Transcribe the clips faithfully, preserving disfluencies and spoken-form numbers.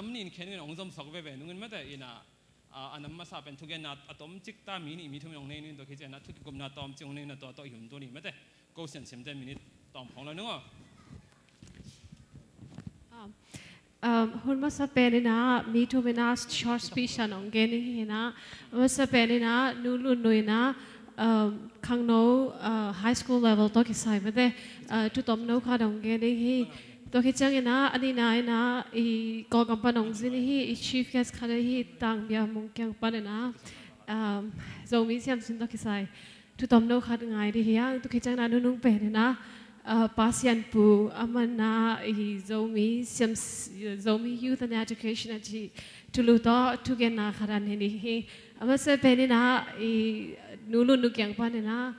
Nam nih in khen in hong zom sok veve nungin mate ina, a, a nam masa pen thugenna a tom cik ta mi nih mi thum in hong nei ning, tua khit ciangin a thu kikupna tawm cik hong nei ning, tua tawh i hun tun i mate. Ko siansiamte minute tawm khong lo nung aw. Um, um, hun masa pen ina mi thum ina short speech an hong gen ning hi ina, masa pen ina Nu Lun Nu ina, um, khangno, uh, high school level tawh kisai mate, uh, thutomno khat hong gen ning hi. Tua khit ciangin a, a nihna in a, i Kawlgam pan hong zin hi, i chief guest khat hi, Tang Bia Mung kiang panin a, um, Zomi siamsin tawh kisai thutomno khat ngai ding hi hang. Tua khit ciangin a nunung pen in a, uh, Pa Sian Pu, aman a i Zomi siam, Zomi Youth and Education a ci thulu tawh thugenna khat an hi ding hi. A masa pen in a, i Nu Lun Nu kiang panin a,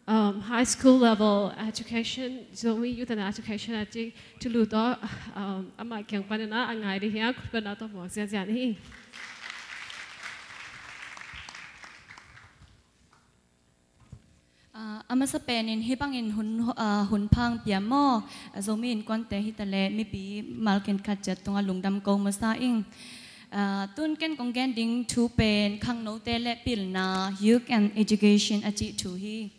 um, high school level education, Zomi Youth and Education a ci thulu tawh, um, amah kiang panin a, a ngai ding hi a, khutbetna tawh muak ziahziah hi. Ah, a masa penin hih bangin hun, ah, hun pha hong pia maw, ah, Zomi Innkuante hi ta leh mipi malken khat ciat tungah lungdam ko masa ing. Ah, tun ken kong gen ding thu pen khangnote le pilna, Youth and Education a cih thu hi.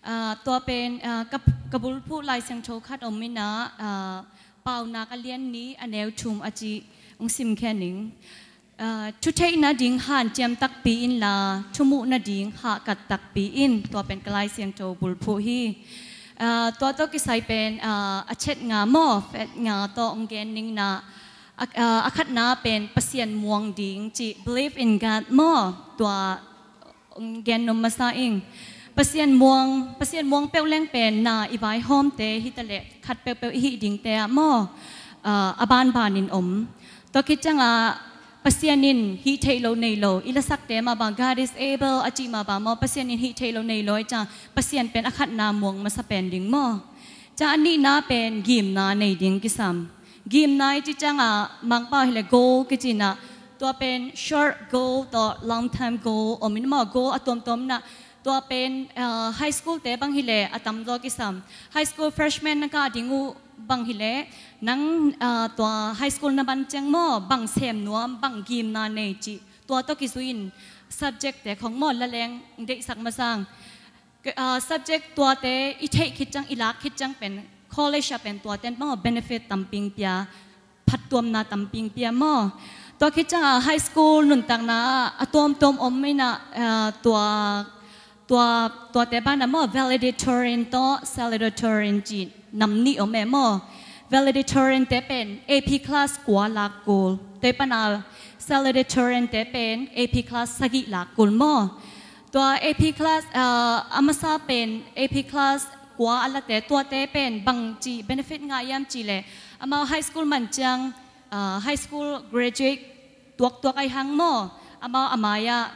Ah, tua pen, ah, ka, ka bulphuh Lai Siangtho khat om in a, ah, Paunak a lian nih a neu thum a cih hong simkhia ning. Ah, thu theih nading hanciam takpi inla, thu muh nading hahkat takpi in, tua pen ka Lai Siangtho bulphuh hi. Ah, tua tawh kisai pen, ah, a chet nga maw, fat nga tawh hong gen ning in a, a, ah, a khatna pen Pasian muang ding cih, believe in God maw, tua hong gen nuam masa ing. Pasian muang, Pasian muang peuh leng pen na i vaihawmte hi ta leh khat peuhpeuh i hih dingte ah maw, ah, a banbanin om. Tua khit ciangah Pasian in hih theih loh nei lo, i lasakte mah bang, God is able a cih mah bang maw, Pasian in hih theih loh nei lo ahih ciangah Pasian pen a khatna muang masa pen ding maw. Ciang a nihna pen gimna nei ding kisam. Gimna i cih ciangah Mangpau hi leh goal kici in a, tua pen short goal tawh long term goal om in maw, goal a tuamtuam in a, tua pen, ah, high school te bang hi leh a tamzaw kisam. High school freshman na kah ding uh bang hi leh, nang, ah, tua high school na man ciang maw, bang sem nuam, bang gimna nei cih, tua tawh kizui in subject te khong maw, la leng deihsak masa ing. Ka, ah, subject tuate i theih khit ciang, i lak khit ciang pen college ah pen tuate maw benefit tamping pia, phattuamna tamping pia maw. Tua khit ciangah high school nuntakna ah a tuamtuam om in a, ah, tua, tua, tuate banah maw valedictorian tawh salutatorian cih nam nih om e maw. Valedictorian te pen A P class kua lak kul, tua pan a salutatorian te pen A P class sagih lak kul maw. Tua A P class, ah, a masa pen A P class kua a late, tuate pen bangci benefit ngah hiam cih leh, amau high school man ciang, ah, high school graduate tuaktuak ahih hang maw, amau a mai-ah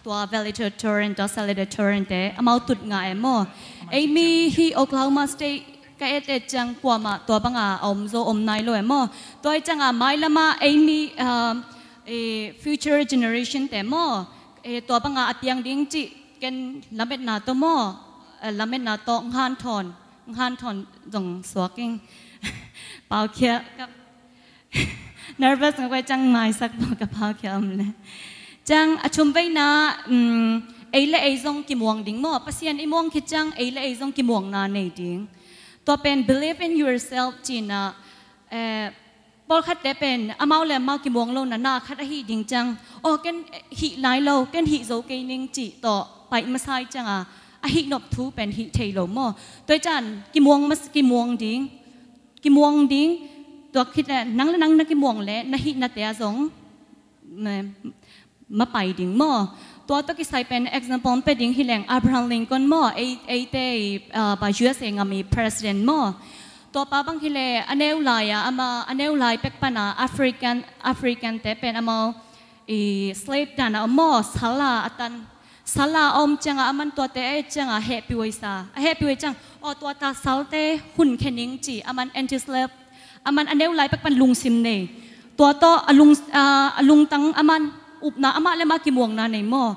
tua valedictorian, tua salutatorian te amau tut ngah e maw. Ei mi hih Oklahoma State ka et et ciang kuamah tua banga a om zo om nai lo e maw. Tua ahih ciangah mailamah ei mi, ah, eh, future generation te maw, eh, tua banga a piang ding cih ken lametna tawh maw, eh, lametna tawh nghan thawn, nghan thawn zong suak ing. Paukhia ka, nervous ngak e ciang maisak pah ka paukhia om le. Ciang a thumveina, um, ei le ei zong kimuang ding maw, Pasian i muang khit ciang ei le ei zong kimuangna nei ding. Tua pen believe in yourself cih in a, eh, pawlkhatte pen amau le amau kimuang lohna na khat ahih ding ciang, aw, ken hih lai lo, ken hih zo kei ning cih tawh paih masa ahih ciangah a hih nop thu pen hih thei lo maw. Tua ahih ciang kimuang mas-, kimuang ding, kimuang ding, tua khit leh nang le nang na kimuang leh na hihnate ah zong ma, mapai ding maw. Tua tawh kisai pen example pia ding hi leng Abraham Lincoln maw, ei, eite i, ah, ba U S A ngam i president maw. Tua pa bang hi leh a neu lai-a, ama a neu lai pek pana African, African te pen amau i slave dana om maw, sala a tan. Sala a om cianga aman tuate a et cianga hehpih huai sa. A hehpih huai ciang, aw, tua ta salte hun khe ning ci, aman anti-slave, aman a neu lai pek pan lungsim nei. Tua tawh a lung, a, a lungtang aman upna amah le amah kimuangna nei maw.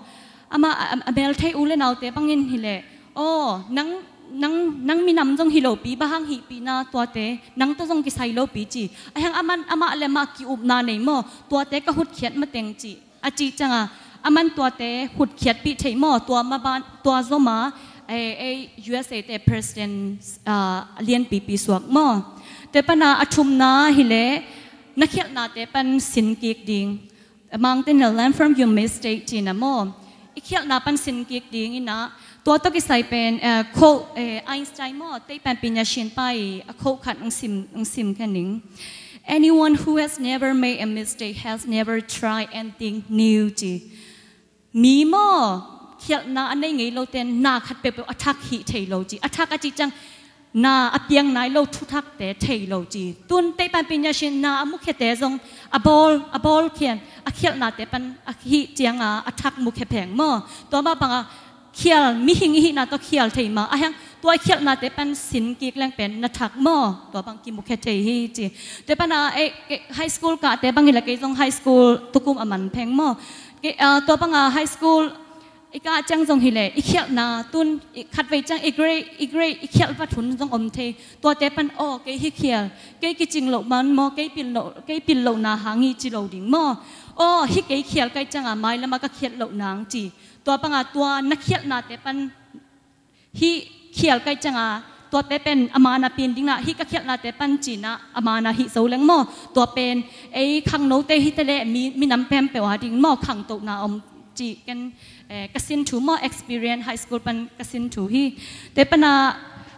Amah a, a, a melthei u le naute bangin hi leh, aw, nang nang, nang minam zong hi lopi, bang hang hihpihna tuate nang tawh zong kisai lopi ci. Ahi hang aman amah le amah ki-upna nei maw, tuate ka hutkhiat mateng ci. A cih ciangah aman tuate hutkhiatpih thei maw, tua maban, tua zoma, eh, eh, U S A te president, ah, lianpipi suak maw. Tua pana a thumna hileh na khialhnate pan sin kik ding. Among the learn from your mistake cihna maw. I khialhna pan sin kik ding inah, tua tawh kisai pen, eh, quote, eh, Einstein maw, teipan pinya shin pai a quote khat ang sim, ang sim kha ning. Anyone who has never made a mistake has never tried anything new ci. Mi maw, khialhna a nei ngei lote na khat peuhpeuh a thak hih thei lo ci. A thak a cih ciang na a piang nai lo thuthakte thei lo ci. Tun teipan pinya shin na a mukhiate zong a bawl, a bawl khian a khialhnate pan a hih cianga a thak mukhia pheng maw. Tua mah banga khial, mihing i hihna tawh khial thei mah. Ahi hang tua i khialhnate pan sin kik leng pen na thak maw. Tua bang kimukhia thei hi ci. Tua pana, eh, eh, high school kahte bang hileh kei zong high school tukum a man pheng maw. Kei, ah, tua banga high school i kah ciang zong hileh, i khialhna tun, i khatvei ciang i grade, i grade, i khialh vat hun zong om thei. Tuate pan, aw, kei hi khial, kei kicing loh man maw, kei pil loh, kei pil lohna hang hi ci lo ding maw. Aw, hi kei khial kai cianga mailamah ka khialh loh nang ci. Tua banga tua na khialhnate pan hih khial kai cianga tuate pen a mana pin dingna, hih ka khialhnate pan cinah a mana hih zo leng maw. Tua pen ei khangnote hite le mi, minam pempeuh a ding maw, khangtohna om cih ken, eh, ka sin thu maw, experience high school pan ka sin thu hi. Tua pana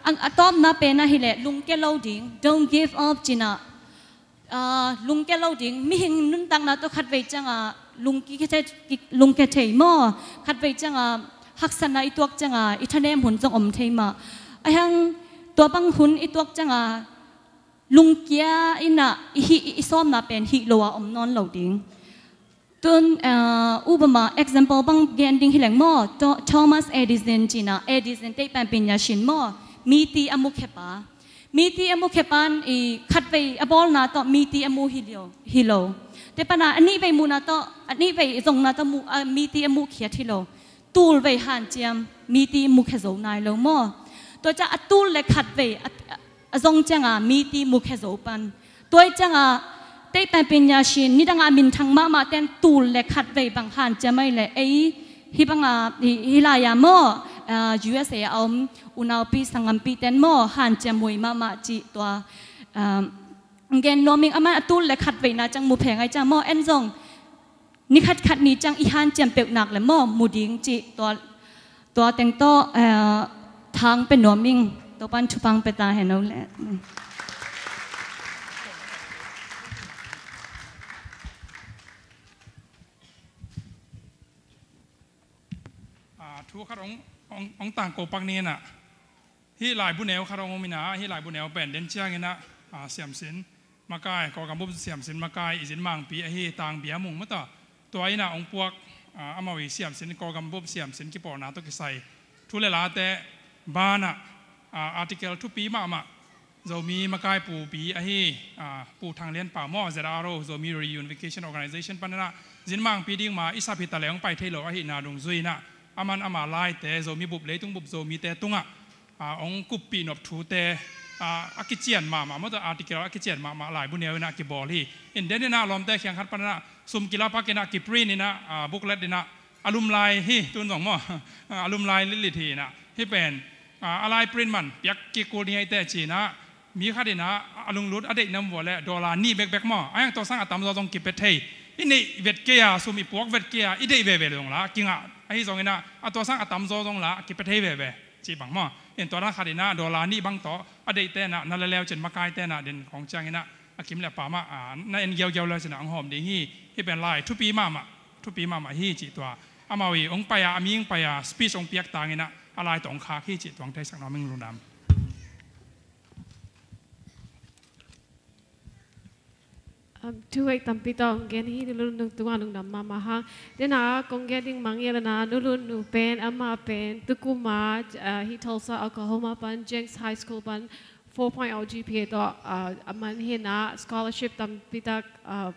ang a tawpna pena hileh lungkia lo ding, don't give up cinah. Ah, lungkia lo ding, mihing nuntakna tawh khatvei cianga lungkia thei, lungkia thei maw, khatvei cianga haksatna i tuak cianga i thanem hun zong om thei mah. Ahi hang tua bang hun i tuak cianga lungkia inah i hih, i, i sawmna pen hih lo a om nawn lo ding. Tun, ah, upama, example bang gen ding hileng maw, Tho-, Thomas Edison cinah, Edison teipan pinya shin maw, miti a mukhiapa. Miti a mukhiapan i khatvei a bawlna tawh miti a mu hi lo, hi lo. Tua pana a nihvei muhna tawh, a nihvei zongna tawh mu, a miti a mukhiat hi lo. Tulvei hanciam miti mukhia zo nai lo maw. Tua ciang a tul le khatvei a, a zong cianga miti mukhia zo pan. Tua i cianga teipan pinya shin, nidanga minthang mahmah ten tul le khatvei bang hanciam ai le ei, hih banga, hi, hih lai-a maw, ah, U S A a om unaupi sangampi ten maw, hanciam huai mahmah cih tua, ah, gen nuam ing, aman a tul le khatveina ciang mu pheng ai ciang maw, en zong ni khatkhat ni ciang i hanciam peuhnak le maw mu ding cih tua, tua teng tawh, eh, thang pe nuam ing. Topan thupha pia ta hen o le. Ah, thu khat ong, ong, ong tangko pak ni inah. Hih laibu neu khat ong om inah, hih laibu neu pen den ciang inah, ah, siamsin makai, Kawlgam bup siamsin makai, i zin mangpi ahi Tang Bia Mung mata. Tua inah ong puak, ah, amau i siamsin, Kawlgam bup siamsin kipawlna tawh kisai thu le late banah, ah, article thupi mahmah Zomi makai pupi ahi, ah, Pu Thang Lian Pau maw, Z R O, Zomi Reunification Organization pan inah zin mangpi ding ma i sap hi ta le ong pai thei lo ahihna dungzui inah aman ama laite, Zomi bup, leitung bup Zomite tungah, ah, ong kuppih nop thute, ah, a kician mahmah, mawtaw article a kician mahmah laibu neu inah kibawl hi. In den inah lawmte khiang khat pan inah sum kila pak inah kiprint inah, ah, booklet inah a lum lai hi, tun zong maw. Ah, a lum lai litlit hi inah. Hih pen, ah, a lai print man piak kik kul ni aite ci inah mi khat inah a lunglut a deih nam vua le dollar nih bekbek maw. Ahi hang tua sang a tamzaw zong kipia thei. I neih vet kei a, sum i puak vet kei a, i deih veve zong la kingah. Ahi zong inah a tua sang a tamzaw zong la kipia thei veve cih bang maw. In tua dan khat inah dollar nih bang tawh a deihte inah na leleu cin makaite inah den khawng ciang inah a kim le a pam ah, ah, na en giaugiau le cin ah ang hawm ding hi. Hih pen lai thupi mahmah, thupi mahmah hi cih tua. Amau i ong pai a, a mi ong pai a, speech ong piak tang inah a lai tawh ong khak hi cih tua ong theisak nuam ing, lungdam. Um, thu hoih tampi tawh hong gen hi, nulun nung tungah lungdam mahmah hang. Dena kong gen ding mangngilh na, nulun nu pen, amah pen, tukuma, uh, hi Tulsa, Oklahoma pan, Jenks High School pan, four point oh G P A tawh, uh, a man hi na, scholarship tampi tak, uh,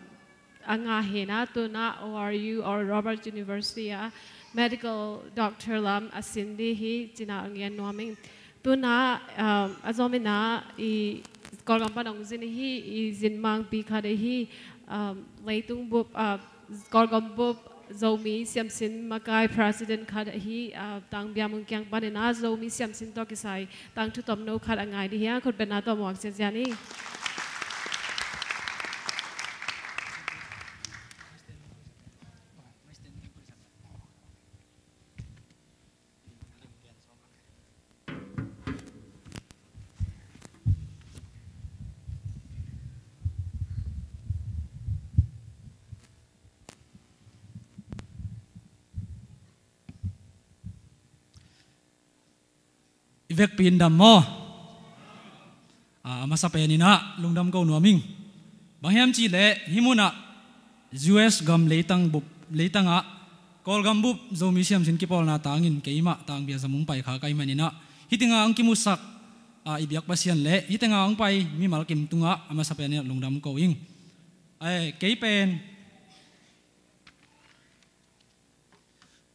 a ngah hi na, tuna O R U, Oral Roberts University ah medical doctor lam a sin ding hi, cina hong gen nuam ing. Tuna, um, a zom ina i Kawlgam pan hong zin hi, i zin mangpi khat hi, um, leitung bup, uh, Kawlgam bup Zomi Siamsin makai president khat hi, uh, Tang Bia Mung kiang pan ina Zomi Siamsin tawh kisai tangthu tomno khat a ngai dih hi a, khutbetna tawh muak ziazia ni. I vekpi in dam maw? A, a masa pen ina lungdam ko nuam ing. Bang hiam cihleh hih munah U S gam leitang bup, leitangah Kawlgam bup Zomi Siamsin kipawlna tangin keimah Tang Bia Za Mung pai kha ka hih man ina, hih tengah hong kimusak, a, i biak Pasian le hih tengah hong pai mimal kim tungah a masa pen ina lungdam ko ing. Ai, kei pen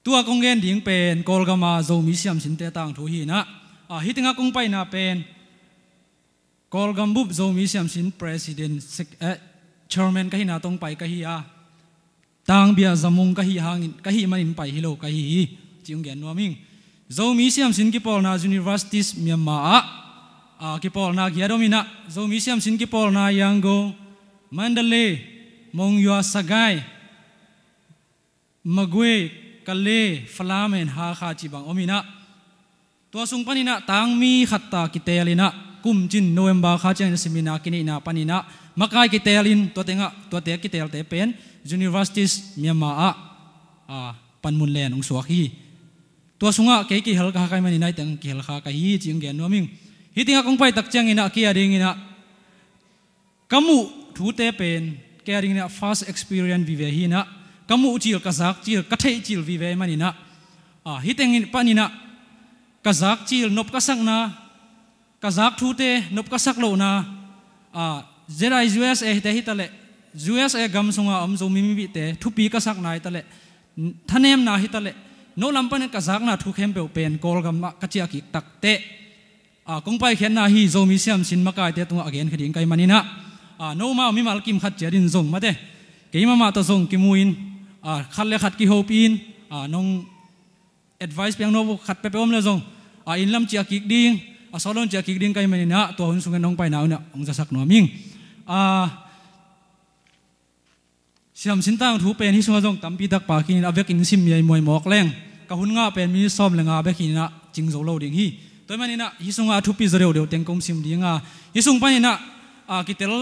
tua kong gen ding pen Kawlgam a Zomi Siamsinte tangthu hi ina, a, hih tengah kong paina pen Kawlgam bup Zomi Siamsin president, sec-, eh, chairman ka hihna tong pai ka hi a, Tang Bia Za Mung ka hih hangin, ka hih manin pai hi lo ka hi hi, ci hong gen nuam ing. Zomi Siamsin kipawlna universities Myanmar ah, a, kipawlna giat om ina, Zomi Siamsin kipawlna Yangon, Mandalay, Monywa, Sagaing, Magway, Kale, Falam and Hakha cih bang om ina, tua sung pan ina tangmi khat ta kiteel ina, kum cin November kha ciangin seminar kineihna pan ina, makai kiteel in tua tengah, tuate kiteelte pen universities Myanmar ah, a, panmun len hong suak hi. Tua sungah kei kihel kha ka hih man ina, hih teng kihel kha ka hi ci hong gen nuam ing. Hih tengah kong pai tak ciang ina kei a ding ina ka muh thute pen kei a ding ina first experience vive hi ina, ka muh cil, ka zak cil, ka theih cil vive man ina, a, hih teng pan ina ka zak cil nop ka sakna, ka zak thute nop ka sak lohna, a, Z I U S A te hi ta leh, U S A gam sunga om Zomi mipihte thupi ka sakna hi ta leh, thanemna hi ta leh, no lam pan ina ka zakna thu khempeuh pen Kawlgam ah ka ciah kik tak teh, a, kong paikhiatna hi Zomi Siamsin makaite tungah a genkhia ding ka hih man ina, a, no mah mimal kim khat ciat in zong mate, keimah mah tawh zong kimu in, a, khat le khat kihopih in, a, nong advice piak nuam uh khat peuhpeuh om le zong, a, inn lam ciah kik ding, a, sawt lam ciah kik ding ka hih man ina, tua hun sungin nong paina uh ina hong zasak nuam ing. A, Siamsin tangthu pen hih sungah zong tampi tak pha khin ina, a vekin sim miaimuai mawk leng ka hun ngah pen minute sawm le nga bek hi ina, cing zo lo ding hi. Tua hih man ina hih sungah a thupi zaw deuhdeuh teng kong sim ding a, hih sung pan ina, a, kitel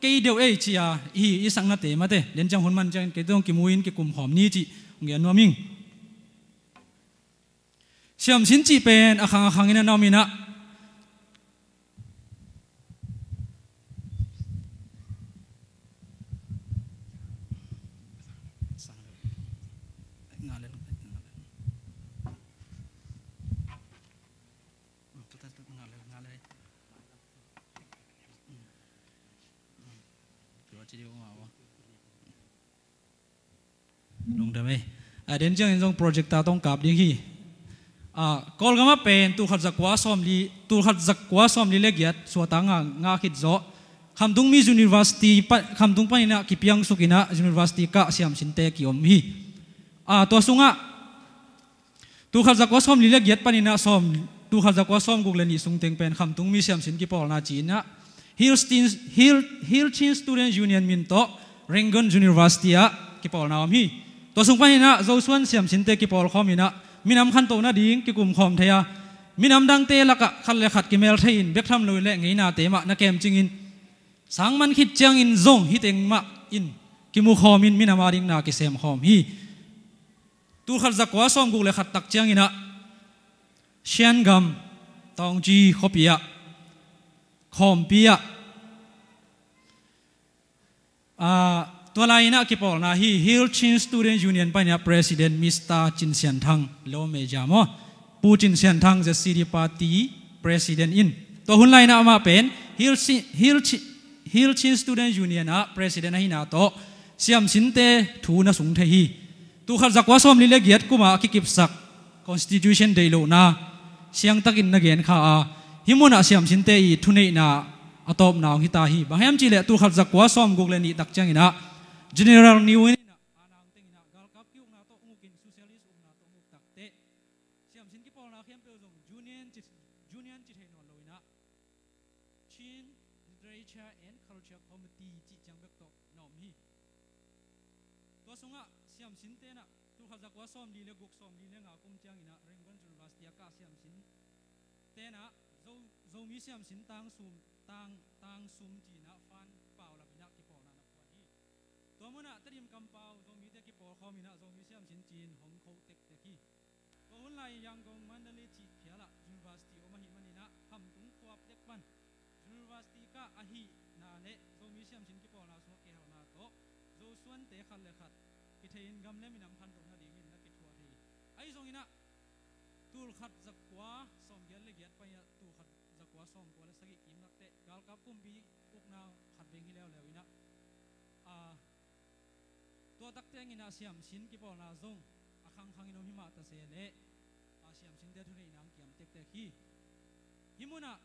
kei deuh ei ci-a i, i saknate mate, den ciang hun man ciangin kei tawh kimu in kikum khawm ni cih hong gen nuam ing. Siamsin cih pen a khang a khang ina na om ina, lungdam ei. A, den ciangin zong projector tawh kap ding hi. A, Kawlgam ah pen tul khat za kua sawmli, tul khat za kua sawmli le giat suata nga, nga khit zawh Khamtung Mixed University pa, Khamtung pan ina kipiangsuk ina university kah Siamsinte kiom hi. A, tua sungah tul khat za kua sawmli le giat pan ina sawm, tul khat za kua sawmguk le nih sung teng pen Khamtung Mixed Siamsin kipawlna ci ina Hill Chin, Hill, Hill Chin Student Union min tawh Rangoon University ah kipawlna om hi. Tua sung pan ina Zosuan Siamsinte kipawl khawm ina minam khantoh nading kikum khawm thei a, minam dangte lakah khat le khat kimel thei in bek tham lo in le ngeinate mah na kem cingin sang man khit ciangin zong hih teng mah in kimu khawm in minam a ding na kisem khawm hi. Tul khat za kua sawmguk le khat tak ciang ina Shan gam Taunggyi khuapi ah, khawmpi ah, a, tua lai ina kipawlna hi. Hill Chin Student Union pan ina President Mister Cin Sian Thang, Law Major maw, Pu Cin Sian Thang, Z C D Party President in, tua hun lai ina amah pen Hill Chin, Hill Chin, Hill Chin Student Union ah President ahihna tawh Siamsinte thu na sung thei hi. Tul khat za kua sawmli le giat kuma a kikipsak Constitution deih lohna, siangtakin na gen kha a, hih munah siamsinte i thuneihna a tawpna hong hita hi. Bang hiam cihleh tul khat za kua sawm guk le nih tak cianginah General New Inn inah a nang tenginah galkap ki-ukna tawh hong ukin, socialist ukna tawh hong uk takteh siamsin kipawlna khempeuh zong union ci, union ci thei nawn loinah Chin Literature and Culture Committee cih ciang bek tawh na om hi. Tua sungah siamsin tenah tul khat za kua sawm li le guk, sawm li le nga kum cianginah Rangoon University a kah siamsin tenah Zo, Zomi siamsin tang sum, tang, tang sum cinah fan paulaminah kipawlna na phuan hi. Tua munah Tedim kampau Zomite kipawlkhawm inah Zomi siamsin cin hong kho tektek hi. Tua hun lai Yangon, Mandalay cih phialah university om ahih maninah Khamtung khuap dek pan university kah ahihna le Zomi siamsin kipawlna sungah kihelna tawh Zosuante khat le khat kithei-in gam le minam khantoh nadingin na kithuah thei hi. Ahi zonginah tul khat za kua sawm giat le giat paninah tul khat za kua sawm kua le sagih kim takteh galkap kumpi ukna khat veng hi leuleu inah, a, tua tak tenginah siamsin kipawlna zong a khangkhangin om hi mah ta se leh, a, siamsinte thuneihna hong kiam tektek hi. Hih munah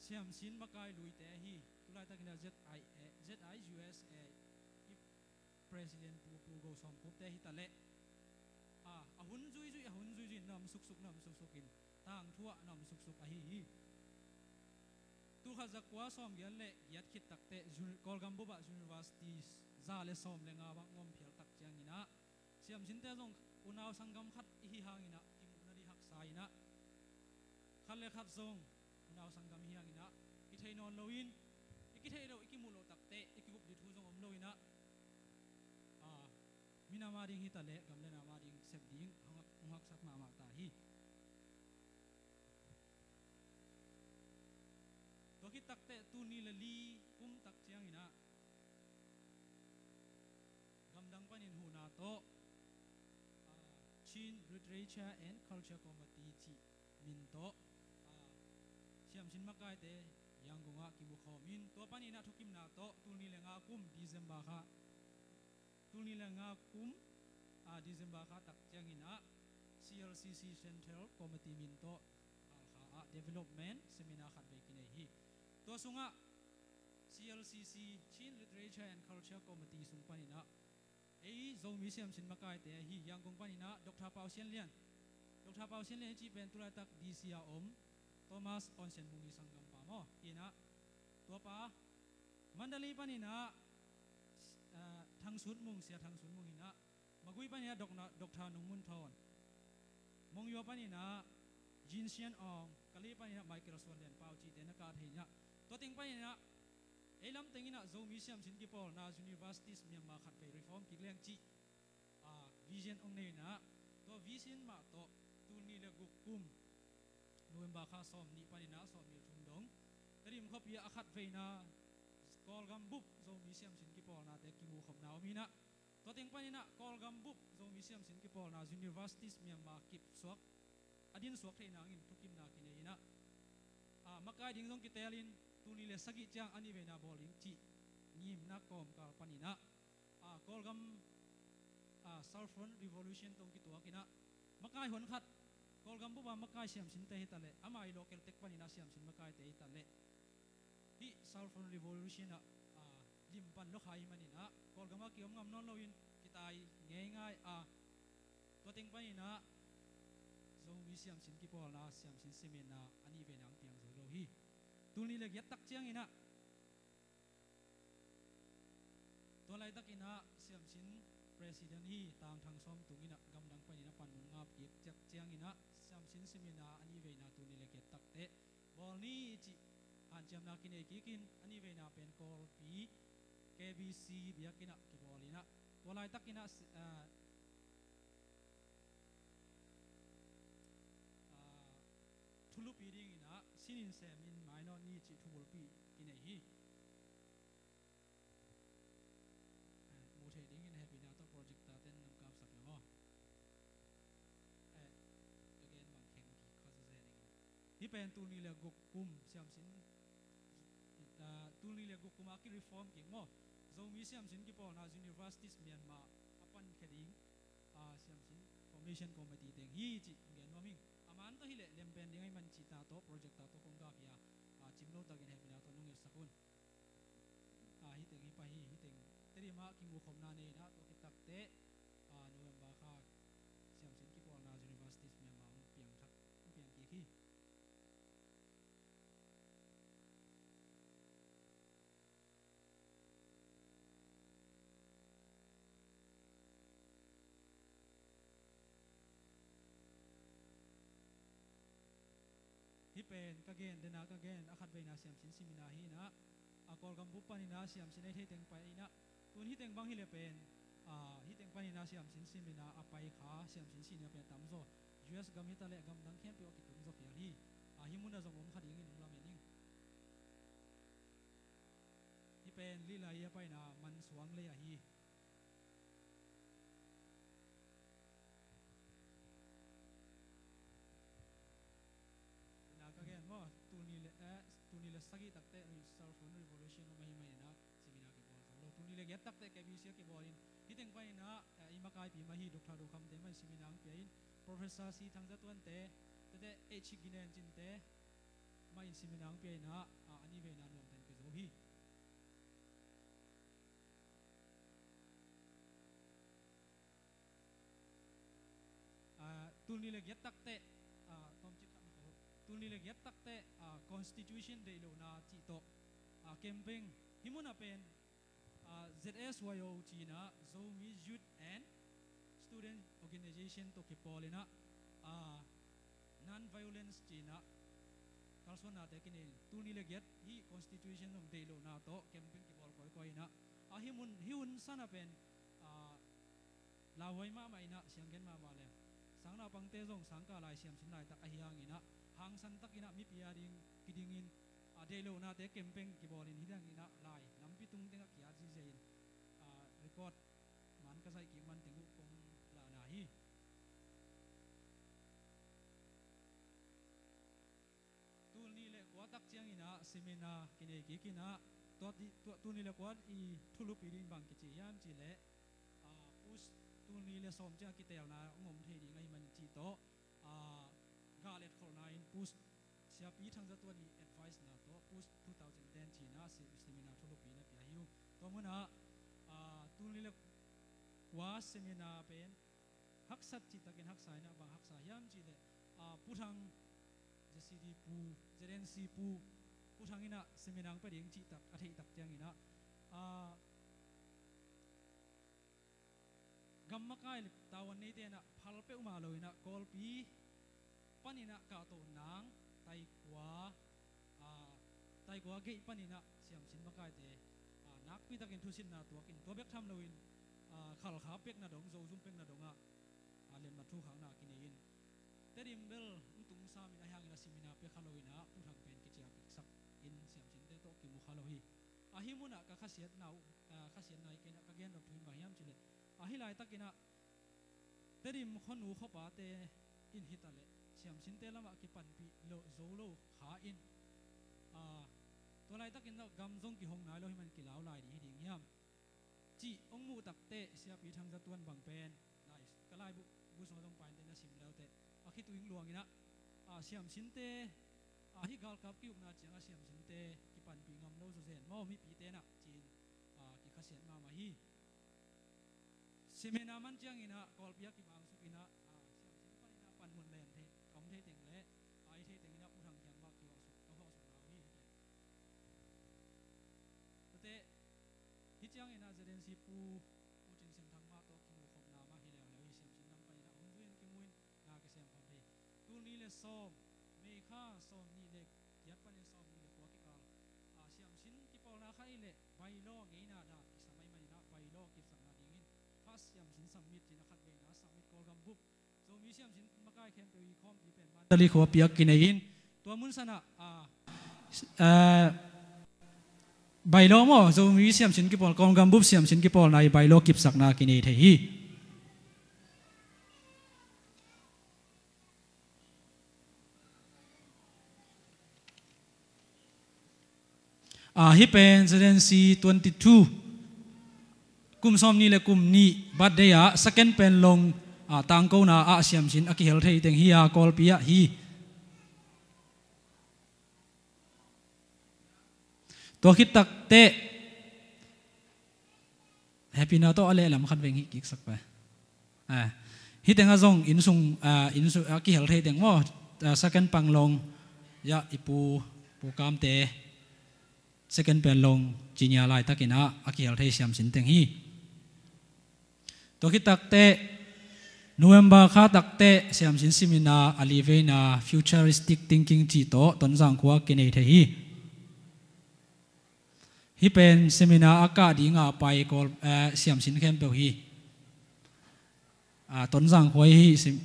siamsin makai luite ahi tulaitakinah Z I A, Z I U S A i President Pu Pu Go Sawm Khup te hi taleh, a, a hun zuizui, a hun zuizui na om suksuk, na om suksukin tangthu ah na om suksuk ahi hi. Tul khat za kua sawm giat le giat khit takteh uni-, Kawlgam bupah university za le sawm le nga bang om phial tak cianginah siamsinte zong unau sanggam khat i hi hanginah kimuh nading haksa inah khat le khat zong unau sanggam i hi hanginah kithei nawn loin, i kithei loh, i kimuh loh takteh i kigup ding thu zong om loinah, a, minam ading hi taleh gam le nam ading sep ding hong hak, hong haksak mahmah ta hi. Tua khit takteh tul nih le li kum tak cianginah gamdang panin huhna tawh, a, Chin Literature and Culture Committee cih min tawh, a, siamsin makaite Yangon ah kimu khawmin tua paninah thukimna tawh tul nih le nga kum December kha, tul nih le nga kum, a, December kha tak cianginah C L C C Central Committee min tawh Halkha ah development seminar khat vei kinei hi. Tua sungah C L C C, Chin Literature and Culture Committee sung paninah ei Zomi siamsin makaite ahi Yangon paninah Doctor Pau Sian Lian, Doctor Pau Sian Lian i cih pen tulaitak D C a om Thomas Aung San Mung i sanggampa maw inah, tuapa Mandalay paninah, a, Thang Sun Mung, Sia Thang Sun Mung inah, Magway paninah Dok-, Doctor Nung Mun Thawn, Monywa paninah Jin Sian Aung, Kale paninah Michael Suan Lian Pau cihte na kah thei inah, tua teng paninah ei lam tenginah Zomi siamsin kipawlna universities Myanmar khat vei reform kik leng cih, a, vision hong nei inah, tua vision mah tawh tul nih le guk kum November kha sawm nih paninah sawm nih le thum dong Tedim khuapi ah a khat veina Kawlgam bup Zomi siamsin kipawlnate kimukhopna om inah, tua teng paninah Kawlgam bup Zomi siamsin kipawlna universities Myanmar kip suak, a din suak theih nangin thukimna kinei inah, a, makai ding zong kitelin tul nih le sagih ciang a nih veina bawl ding cih ngimna kawmkal paninah, a, Kawlgam, a, South Front Revolution tawh kituak inah makai huan khat, Kawlgam bupa makai siamsinte hi taleh, ama i local tek paninah siamsin makaite hi taleh, hih South Front Revolution ah, a, lim pan lua kha ahih maninah Kawlgam ah kiom ngam nawn loin kitai ngeingai a, tua teng paninah Zomi siamsin kipawlna, siamsin seminar a nih veina hong piang zo lo hi. Tul nih le giat tak cianginah, tua laitakinah siamsin president hi Tang Thang Sawm Tung inah gamdang panin a panmun ngap kik ciak cianginah siamsin seminar a nih veina tul nih le giat takteh bawl ni cih hanciamna kinei kikin a nih veina pen Kawlpi K B C biakinn ah kibawl inah, tua laitakinah si-, ah, ah, thulupi dinginah sinin semin mainawt ni cih thubulpi kinei hi. Eh, mu thei dingin hehpihna tawh projector ten nam kamsak le maw? Eh, ka gen bang kheng kik kha zazen ing. Hih pen tul nih le guk kum siamsin, ah, tul nih le guk kum a ki-reform kik maw? Zomi siamsin kipawlna universities Myanmar a pankhia ding, ah, siamsin formation committee teng hi cih gen nuam ing. A Man tawh hileh lem pen ding ahih man cih ta tawh project ta tawh kong gah hi a, a, cim lo takin hehpihna tawh nong etsak un. A, hiteng hi pah hi, hiteng Tedim ah kimukhopna nei in ah, tua khit takteh, a, November kha siamsin kipawlna Universities Myanmar hong piang thak, hong piang kik hi. Hih pen ka gen, dena ka gen, a khatveina siamsin seminar hi in ah, a, Kawlgam bup panin ah siamsin a hih theiteng pai in ah, tun hiteng bang hileh pen, a, hiteng panin ah siamsin seminar a pai kha, siamsin senior pen tamzaw U S gam hitaleh gamdang khempeuh a kitung zaw khial hi. A, hih munah zong om kha dingin hong lamen ing. Hih pen Lilai a paina Mansuang lei ahi. Ina ka gen maw, tul nih le, eh, tul nih le sagih takteh Cell Phone Revolution om ahih manin ah seminar kibawl zo lo. Tul nih le giat takteh K B C a kibawl in, hiteng panin ah, eh, i makaipi mah hi Doctor Do Kham te mah in seminar hong pia in, Professor C Thang Za Tuan te, tua teh H Ginen Cin te mah in seminar hong pia in ah, ah, a nih veina nuamten pia zo hi. Ah, tul nih le giat takteh, ah, tawmcik khat na khol. Tul nih le giat takteh, ah, Constitution deih lohna cih tawh, ah, campaign, hih munah pen, ah, Z S Y O ci in ah, Zomi Youth and Student Organization tawh kipawl in ah, ah, non-violence ci in ah kalsuannate kinei in, tul nih le giat hih Constitution zong deih lohna tawh campaign kibawl kawikawi in ah, a, hih mun, hih hun san ah pen, a, lauhuai mahmah in ah, sianggen mahmah leh sangnaupangte zong sangkah lai siamsin laitak ahih hangin ah, hangsan takin ah mipi a ding kidingin, a, deih lohnate campaign kibawl in, hih hangin ah lai lampi tung tengah ki-at zihziah in, a, record man ka zaih kik man teng uh kong lahna hi. Tul nih le kua tak ciangin ah seminar kinei kik in ah, tua ti, tua, tul nih le kua i thulupi ding bang kici hiam cih leh, ah, pus tul nih le sawm ciang a kiteelna hong om thei ding ahih manin cih tawh, ah, gah letkholhna in pus Siapi Thang Za Tuan i advice na tawh pus two thousand ten ci in ah se-, seminar thulupi na pia hi uh. Tua munah, ah, tul nih le kua seminar pen haksat cih takin haksa in ah, bang haksa hiam cih leh, ah, Pu Thang, Z C D pu, Z N C pu, Pu Thang in ah seminar hong pia ding cih tak a theih tak ciangin ah, ah, gam makai le tavuan neite in ah phal peuhmah lo in ah, Kawlpi panin ah kahtoh nang, taikua, ah, taikua gei panin ah siamsin makaite, ah, nakpi takin thusinna tuak in, tua bek tham loin, ah, Khalkha pekna dong, Zozum pekna dongah, ah, lemna thukhakna kinei in, Tedim bel hong tung sam in, ahih hangin ah seminar pia kha lo in ah, Pu Thang pen kiciapiksak in, siamsinte tawh kimu kha lo hi. A, hih munah ka khasiatna uh, ah, khasiatna hi kei in ah, ka gen nop thu in bang hiam cih leh, a, hih laitakin ah Tedim khuanu khuapate in hitaleh siamsinte lamah kipanpih lo, zo lo kha in, a, tua laitakin ah gam zong kihong nai lo ahih manin kilau lai ding hi ding hiam cih hong muh takteh, Siapi Thang Za Tuan bang pen, lai, ka laibu, bu sungah zong pai inteh, na sim le uh teh, a khitui hong luang in ah, a, siamsinte, a, hih galkap ki-ukna ciangah siamsinte kipanpih ngam lo zawzen maw mipite in ah ci in, a, kikhasiat mahmah hi. Seminar man ciangin ah Kawlpi ah kibangsuk in ah, a, siamsin panin ah panmun len thei, om thei teng leh, a, i thei tengin ah Pu Thang kiang mah kihuahsuk, ka huahsuk nau hi, hi pen. Tua teh, hih ciangin ah Z N C pu, Pu Cin Sian Thang mah tawh kimukhopna mah hi leuleu hi. Siamsin lam panin ah hong zui in kimu in, na kisem khawm thei. Tul nih le sawm, May kha sawmnih le giat panin sawmnih le kua kikal, a, siamsin kipawlna kha i leh bylaw ngeina dan kisam ahih manin ah bylaw kipsakna dingin first siamsin submit ci in ah khatveina submit, Kawlgam bup Zomi siamsin makai khempeuh i khawmpi pen Mandalay khua piak kinei in, tua mun sanah, a, a, bylaw maw, Zomi siamsin kipawl, Kawlgam bup siamsin kipawlna i bylaw kipsakna kinei thei hi. A, hih pen Z N C twenty-two, kum sawmnih le kum nih birthday ah, second pen long, ah, tangkona ah siamsin a kihel thei teng hi a, Kawlpi ah hi. Tua khit takteh Happy na tawh a lehlam khat veng hih kiksak pa. Ah, hih tengah zong innsung, ah, innsung a kihel thei teng maw, ah, second Panglong ya i pu, Pu Kamte second Panglong cinia laitakin ah a kihel thei siamsin teng hi. Tua khit takteh November kha takteh siamsin seminar a liveina futuristic thinking cih tawh Tonzang khua kinei thei hi. Hih pen seminar a kah dinga pai Kawl, eh, siamsin khempeuh hi. Ah, Tonzang khua hi sim-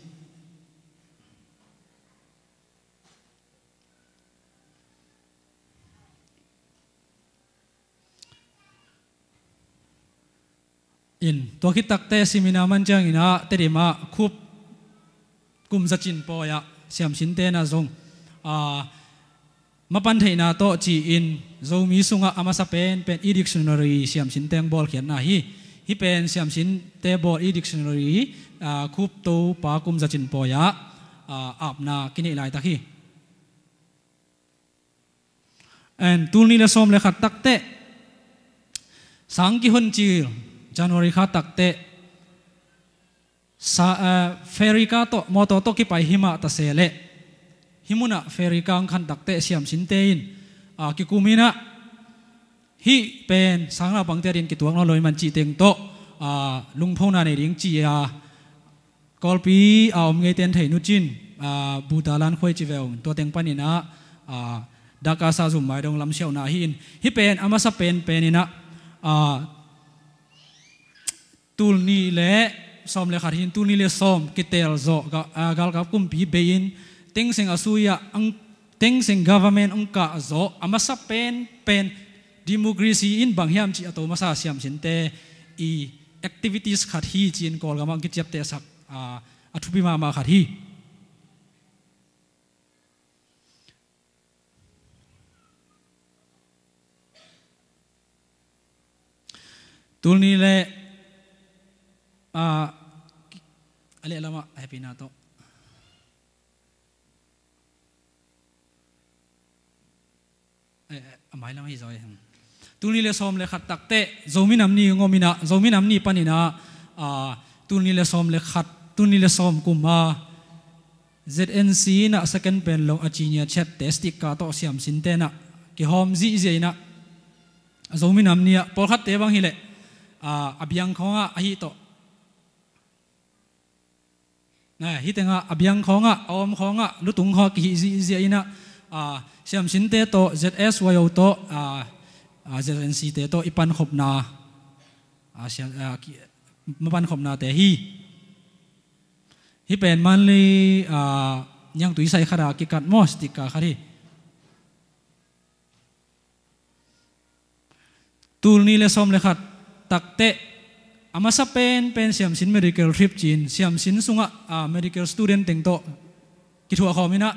In, tua khit takteh seminar man ciangin ah Tedim ah khup kum zacin pawi ah siamsinte na zong, ah, mapan theihna tawh ci-in Zomi sungah a masa penpen e-dictionary siamsinte hong bawlkhiatna hi. Hih pen siamsinte bawl e-dictionary, ah, khup Topa kum zacin pawi ah, ah, apna kineih laitak hi. And tul nih le sawm le khat takteh sang kihon cil January kha takteh sa, eh, ferry ka tawh, mawtaw tawh kipai himah ta se leh hih munah ferry ka hong khan takteh siamsinte in, ah, kikum inah hih pen sang naupangte adin kituak nawn lo i man cih teng tawh, ah, lungphona nei ding ci-a Kawlpi a om ngeite in thei nucin, ah, Butalan khuai ci veu, tua teng paninah, ah, Dakasa zum mai dong lamsiauhna hi in, hih pen a masa penpen inah, ah, tul nih le sawm le khat hi in, tul nih le sawm kitel zawh ga-, ah, galkap kumpi bei in Thein Sein a sui-ah ang Thein Sein government hong kah zawh a masa penpen democracy in bang hiam cih a to masa siamsinte i activities khat hi ci-in Kawlgam ah hong kiciaptehsak, ah, a thupi mahmah khat hi. Tul nih le, ah, a lehlam ah Happy na tawh. Eh, eh, a mailam hi zaw e. Tul nih le sawm le khat takteh Zomi Nam Ni hong om inah, Zomi Nam Ni paninah, ah, tul nih le sawm le khat, tul nih le sawm kum a Z N C inah second Panglong a cinia ciatte sticker tawh siamsinte nah kihawm zihziah inah, Zomi Nam Ni ah pawlkhatte bang hileh, ah, a biang khawngah ahi tawh. Na, hih tengah a biang khawngah, a om khawngah, lutung khawngah kihih zihziah inah, ah, siamsinte tawh, Z S Y O tawh, ah, ah, Z N C te tawh i pankhopna, ah, siam-, ah, ki-, mapankhopnate hi. Hih pen Manli, ah, niangtui sai khat a kikat maw, sticker khat hi. Tul nih le sawm le khat takteh a masa penpen siamsin medical trip ci-in siamsin sungah, ah, medical student teng tawh kithuahkhawm inah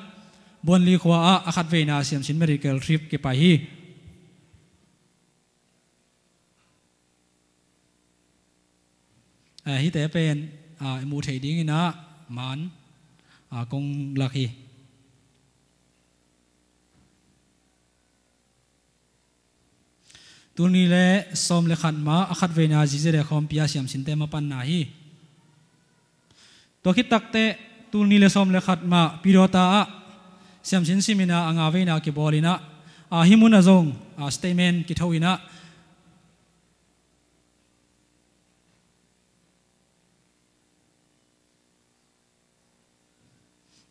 Buanli khua ah a khatveina siamsin medical trip kipai hi. Eh, hihte pen, ah, i muh theih ding inah man, ah, kong lak hi. Tul nih le sawm le khat ma a khatveina zizia le khawmpi a siamsinte mapanna hi. Tua khit takteh tul nih le sawm le khat ma Pidawta ah siamsin simina a nga veina kibawl inah, ah, hih munah zong, ah, statement kitho inah,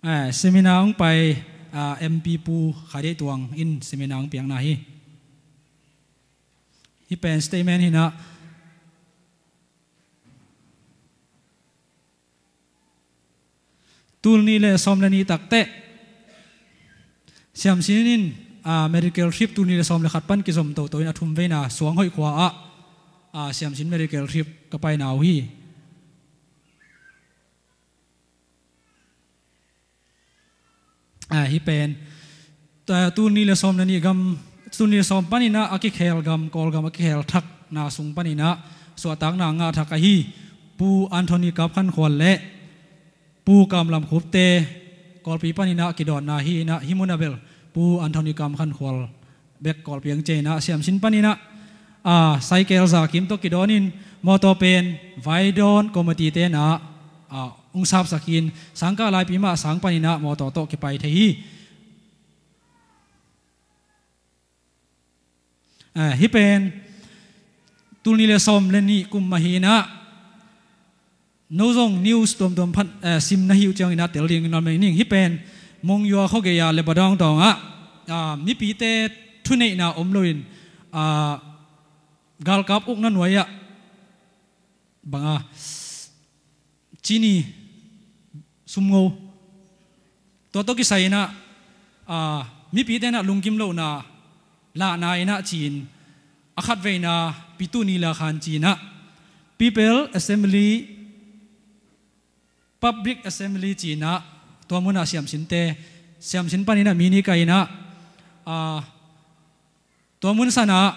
eh, seminar hong pai, ah, M P Pu Khai Deih Tuang in seminar hong piakna hi. Hih pen statement hinah, tul nih le sawm le nih takteh siamsin in, ah, medical trip tul nih le sawm le khat pan kizom toto in a thum veina Suanghoih khua ah, ah, siamsin medical trip ka paina uh hi. Ah, hih pen, ah, tul nih le sawm le nih gam, tul nih le sawm paninah a kikhel gam, Kawlgam a kikhel thakna sung paninah suahtakna ngah thak ahi Pu Anthony Kap Khan Khual le Pu Kam Lam Khup te Kawlpi panin ah kidawnna hi in ah, hih mun ah bel Pu Anthony Kam Khan Khual bek Kawlpi ang ci in ah, siamsin panin ah, a, Saikel Za Kim tawh kidawn in, mawtaw pen Vaidawn committee te'n ah, a, ong sapsak in, sangkah laipi mah sang panin ah mawtaw tawh kipai thei hi. Eh, hih pen tul nih le sawm le nih kum mah hi in ah, no zong news tuamtuam phat, eh, sim na hi uh ciangin ah tel ding in ah ning. Hih pen Monywa khuagei a Lebadong tawng ah, ah, mipite thuneihna om loin, ah, galkap ukna nuai ah bang a, cini, sumngo, tua tawh kisai in ah, a, mipite in ah lungkim lohna lahna in ah ci in, a khatveina Pi Tuni La Khan ci in ah, People Assembly, Public Assembly ci in ah, tua mun ah siamsinte, siamsin panin ah mi nih kai in ah, a, tua mun san ah,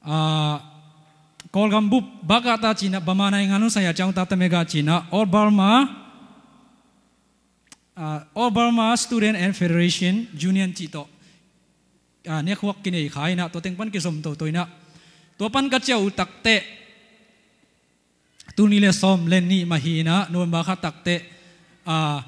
ah, Kawlgam bup, Bhakata ci in ah, Bamana inganun saya chang tata mega ci in ah, All Burma, ah, All Burma Student and Federation Union cih tawh, ah, nekhuak kinei kha in ah, tua teng pan kizom toto in ah, tua pan ka ciah uh takteh, tul nih le sawm le nih mah hi in ah, November kha takteh, a,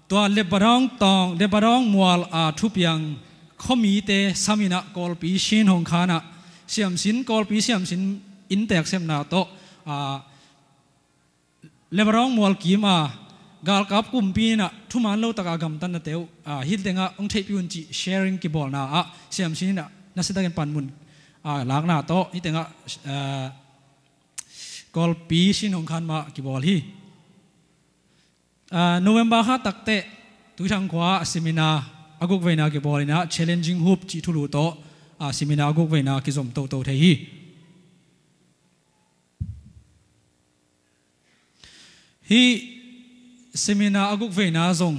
tua Lebadong tawng, Lebadong mual, a, thupiang khuamite sam in ah, Kawlpi Shin Hong Khan ah, siamsin, Kawlpi siamsin inntek sepna tawh, a, Lebadong mual kim a galkap kumpi in ah thuman lo tak a gamtatnate uh, a, hih teng ah ong theihpih un cih sharing kibawlna ah, siamsin in ah nasia takin panmun, a, lakna tawh hih teng ah, a, Kawlpi Shin Hong Khan mah kibawl hi. Ah, November kha takteh Tuithang khua ah seminar a gukveina kibawl in ah, Challenging Hope cih thulu tawh, ah, seminar a gukveina kizom toto thei hi. Hih seminar a gukveina zong,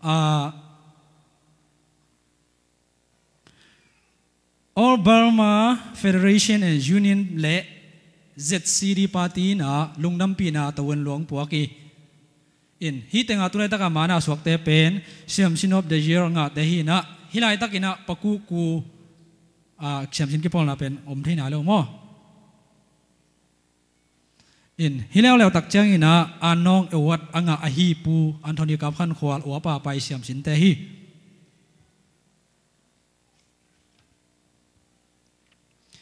ah, All Burma Federation and Union le Z C D Party in ah lungdampihna tavuan luang puak hi. In, hih teng ah tulaitak a mana suakte pen Siamsin of the Year ngahte hi in ah, hih laitak in ah Pa Ku Ku, ah, siamsin kipawlna pen om thei nai lo maw. In, hih leuleu tak ciangin ah, Anong Award a ngah ahi Pu Anthony Kam Khan Khual uapa pai siamsinte hi.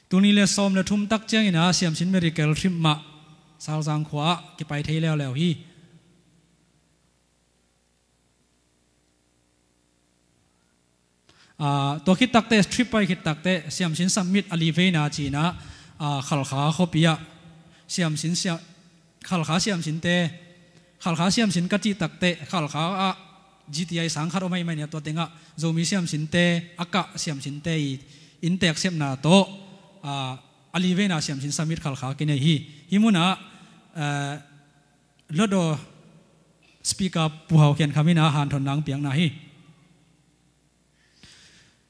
Tul nih le sawm le thum tak ciangin ah siamsin medical trip mah Salzang khua ah kipai thei leuleu hi. Ah, tua khit takteh, trip pai khit takteh, siamsin submit a li veina ci in ah, ah, Khalkha khuapi ah siamsin sia-, Khalkha siamsinte, Khalkha siamsin ka cih takteh, Khalkha ah G T I sang khat om ahih manin ah, tua teng ah Zomi siamsinte a kah siamsinte i inntek sepna tawh, ah, a li veina siamsin submit Khalkha kinei hi. Hih mun ah, eh, Hluttaw Speaker Pu Hau Khen Kham in ah hanthotna hong piakna hi.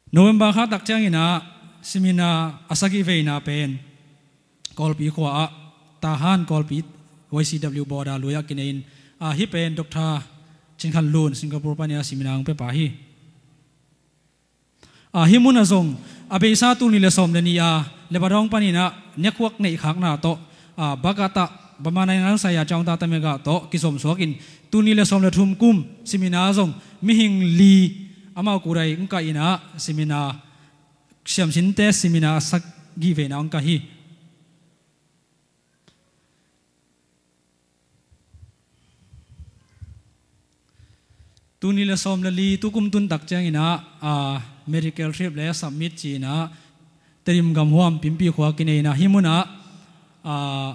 November kha tak ciangin ah seminar a sagih veina pen Kawlpi khua ah, Tahan Kawlpi Y C W border lui ah kinei in, ah, hih pen Doctor Chin Khan Lun Singapore panin ah seminar hong pia pa hi. Ah, hih mun ah zong a beisa tul nih le sawm le nih a Lebadong panin ah nekhuak neihkhakna tawh, ah, Bhakata, Bamana inganun saya chang tata mega tawh kizom suak in, tul nih le sawm le thum kum seminar zong mihing li, amau kudai hong kah in ah seminar, siamsinte seminar a sagih veina hong kah hi. Tul nih le sawm le li tukum tun tak ciangin ah, ah, medical trip le submit ci in ah Tedim gam Huam Pimpi khua kinei in ah, hih mun ah, ah,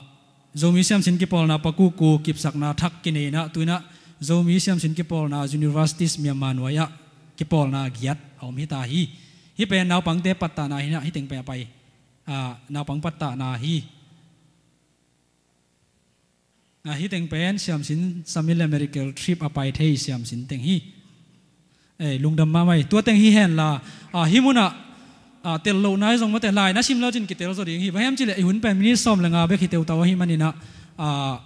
Zomi siamsin kipawlna Pa Ku Ku kipsakna thak kinei in ah, tu in ah Zomi siamsin kipawlna Universities Myanmar nuai ah kipawlna giat a om hi ta hi. Hih pen naupangte pattahna hi in ah, hih teng pen a pai, ah, naupang pattahna hi. Ah, hih teng pen siamsin submit le medical trip a pai thei siamsin teng hi. Eh, lungdam mahmah hi. Tua teng hi hen la, ah, hih mun ah, ah, tel lohna hi zong mawk teh, lai na sim lo cin kitel zaw ding hi. Bang hiam cih leh i hun pen minute sawm le nga bek hi teutau ahih manin ah, ah,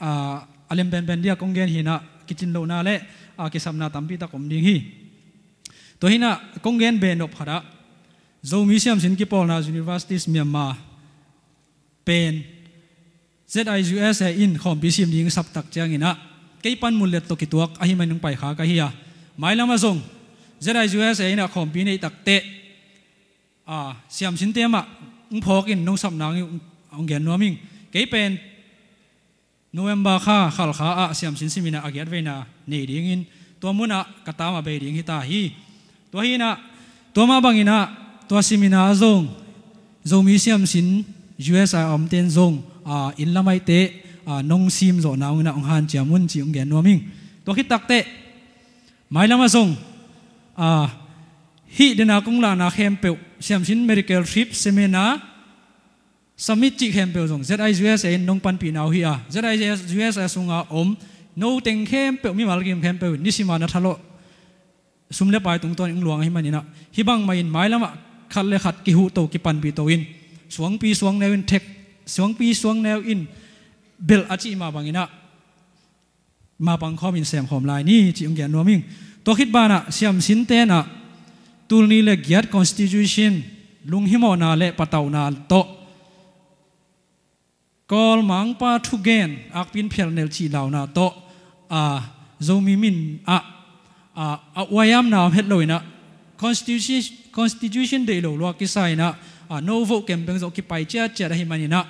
ah, a lem penpen ding a kong gen hi in ah, kicin lohna le, a, kisapna tampi tak om ding hi. Tua hi in ah kong gen be nop khat ah, Zomi siamsin kipawlna Universities Myanmar pen Z I U S A in khawmpi sim ding sap tak ciangin ah, kei pan Mullet tawh kituak ahih manin hong pai kha ka hi a, mailam ah zong Z I U S A in ah khawmpi neih tak teh, a, siamsinte mah hong phawk in nong sap nang hong gen nuam ing. Kei pen November kha, Khalkha ah siamsin seminar a giat veina nei dingin tua mun ah ka tam a bei ding hi ta hi. Tua hi in ah, tua mah bangin ah, tua seminar ah zong Zomi siamsin U S A a omte'n zong, a, inn lam ahih teh, a, nong sim zawh nang un ah hong hanciam un cih hong gen nuam ing. Tua khit tak teh, mailam ah zong, a, hih dena kong lahna khempeuh, siamsin medical trip, seminar, summit cih khempeuh zong Z I U S A in nong panpihna uh hi a, Z I U S A sunga om no teng khempeuh, mimal kim khempeuh in nisim a na thalawh sum le pai tungtawn in hong luang ahih manin ah, hih bangmah in mailam ah khat le khat kihuhto, kipanpihto in, suangpi suangneu in thek, suangpi suangneu in belh a cih mah bangin ah, mapang khawm in sem khawm lai ni cih hong gen nuam ing. Tua khit banah siamsinte'n ah tul nih le giat Constitution lunghimawhna le patauhna tawh, Kawlmangpa thugen akpin phialnelh cih launa tawh, a, Zomi min ah, a, a uaiamna om het lo in ah, Constitution, Constitution deih lo lua kisa in ah, a, no vote campaign zong kipai ciatciat ahih manin ah,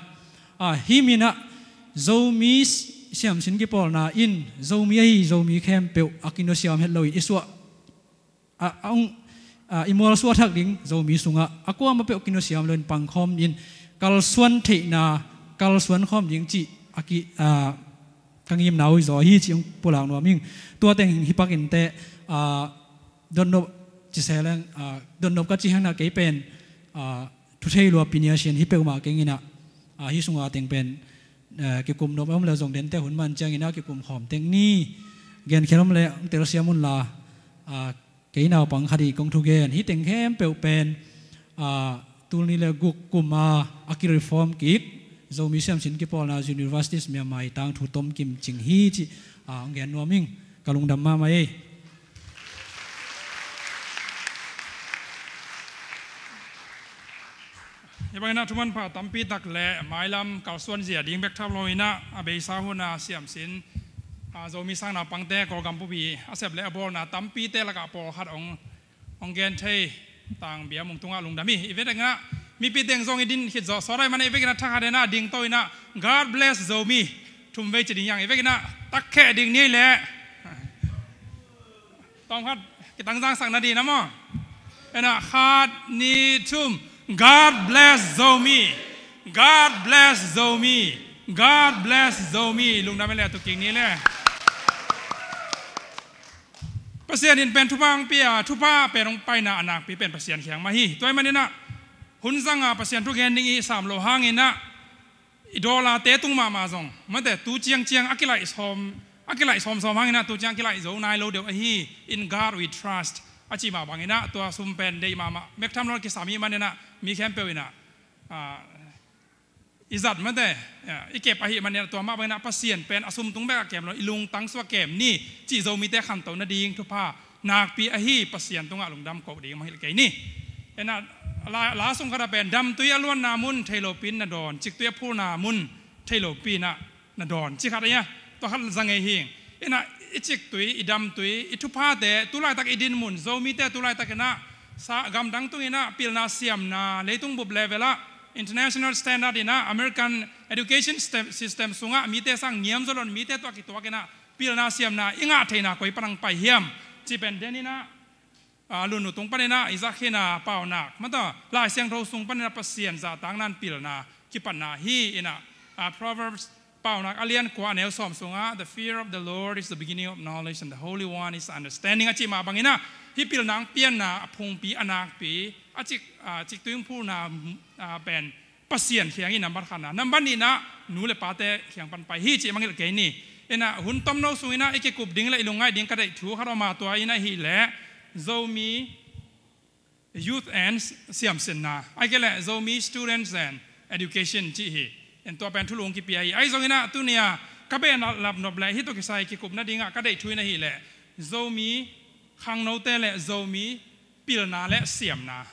a, hih min ah Zomi siamsin kipawlna in Zomi ahi Zomi khempeuh a kinusia om het lo in i suah, a, a, ung, a, i mualsuah thak ding Zomi sungah a kuamah peuh kinusia om lo in pangkhawm in kalsuan theihna, kalsuan khawm ding cih a ki, a, ka ngimna uh hi zaw hi cih hong pulak nuam ing. Tua teng hih pakin teh, a, dotnop ci se leng, a, dotnop ka cih hang in ah kei pen, a, thuthei lua piniasin hi peuhmah keng in ah, a, hih sunga teng pen, a, kikum nop om le zong dente hun man ciangin ah kikum khawm teng ni. Genkhial om le hong telsiam un la, a, kei naupang khat ih kong thugen hih teng khempeuh pen, a, tul nih le guk kum a, a kireform kik Zomi siamsin kipawlna Universities Myanmar ih tangthu tomkim cing hi cih, a, hong gen nuam ing. Ka lungdam mahmah ei. Hih bangin ah thuman pha tampi tak le mailam kalsuan zia ding bek tham lo in ah, a beisa hun a siamsin, a, Zomi sang naupangte Kawlgam pumpi a sep le a bawlna tampite lakah pawlkhat hong, hong gen thei Tang Bia Mung tungah lungdam hi. I vekin ah mipi teng zong i din khit zawh sawt ahih manin i vekin ah thakhat in ah dingto in ah, "God bless Zomi." Thum vei ci ding hi hang. I vekin ah takkhe ding ni leh. Tawmkhat kitangzangsak na ding na maw. En ah, khat, nih, thum. God bless Zomi. God bless Zomi. God bless Zomi. Lungdam en le, tu kik ni le. Pasian in pen thupha hong pia, thupha pen hong paina a nakpi pen Pasian kiang mah hi. Tua ahih manin ah hun zanga Pasian thu gen ding i sam loh hangin ah, i dawlate tung mahmah zong, mate, tu ciangciang a kilaih sawm, a kilaih sawmsawm hangin ah tu ciang kilaih zo nai lo deuh ahi. "In God we trust," a cih mah bangin ah tua sum pen deih mahmah, mek tham lo kisam ahih manin ah mi khempeuh in ah, a, i zat, mate, a, i kep ahih manin ah tua mah bangin ah Pasian pen a sum tung bek a kem lo, i lungtang sungah kem ni cih Zomite khanto nading thupha nakpi ahi Pasian tungah lungdam koh ding mah hilh kei ni. En ah, la, la sung khat ah pen, "Damtui a luanna mun thei lopi in na dawn, ciktui a phulna mun thei lopi in ah na dawn," ci khat ahi a, tua khat za ngei hi. En ah, i ciktui, i damtui, i thuphate, tu laitak i din mun, Zomite tu laitak in ah sa, gamdang tung in ah pilna siamna, leitung bup level ah, international standard in ah, American education system, system sungah mite sang ngiam zaw lo in, mite tawh a kituak in ah pilna siamna i ngah theihna koi pan hong pai hiam cih pen den in ah, a, Lun Nu tung panin ah i zak khin a Paunak, mate, Lai Siangtho sung panin ah Pasian zahtakna in pilna kipatna hi. En ah, a, Proverbs Paunak a lian kua a neu sawm sungah, "The fear of the Lord is the beginning of knowledge, and the Holy One is understanding," a cih mah bangin ah hih pilna hong pianna a phungpi, a nakpi, a cik, a, ciktui hong phulna, a, pen Pasian kiang hi, nambat khatna. Nambat nihna, nu le pate kiang pan pai hi cih mah hilh kei ni. En ah, hun tomno sung in ah i kikup ding le i lungngaih ding ka deih thu khat om a, tua in ahih leh Zomi Youth and Siamsinna, ahih kei leh Zomi Students and Education cih hi. En, tua pen thulu hong kipia hi. Ahi zongin ah tuni a ka beh na lapnop le hih tawh kisai kikup nadingah ka deih thu in ahih leh Zomi khangnote le Zomi pilna le siamna.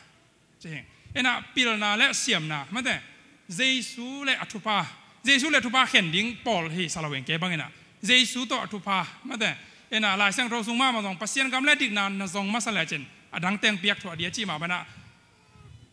Ci hi. Inah pilna le siamna mate, Jesu le a thupha, Jesu le thupha khen ding pawl hi sa lo in kei bang inah Jesu tawh a thupha mate, inah Lai Siangtho sung mahmah zong Pasian gam le dikna na zong masa lecin a dang teng piak thuah ding a cih mah banah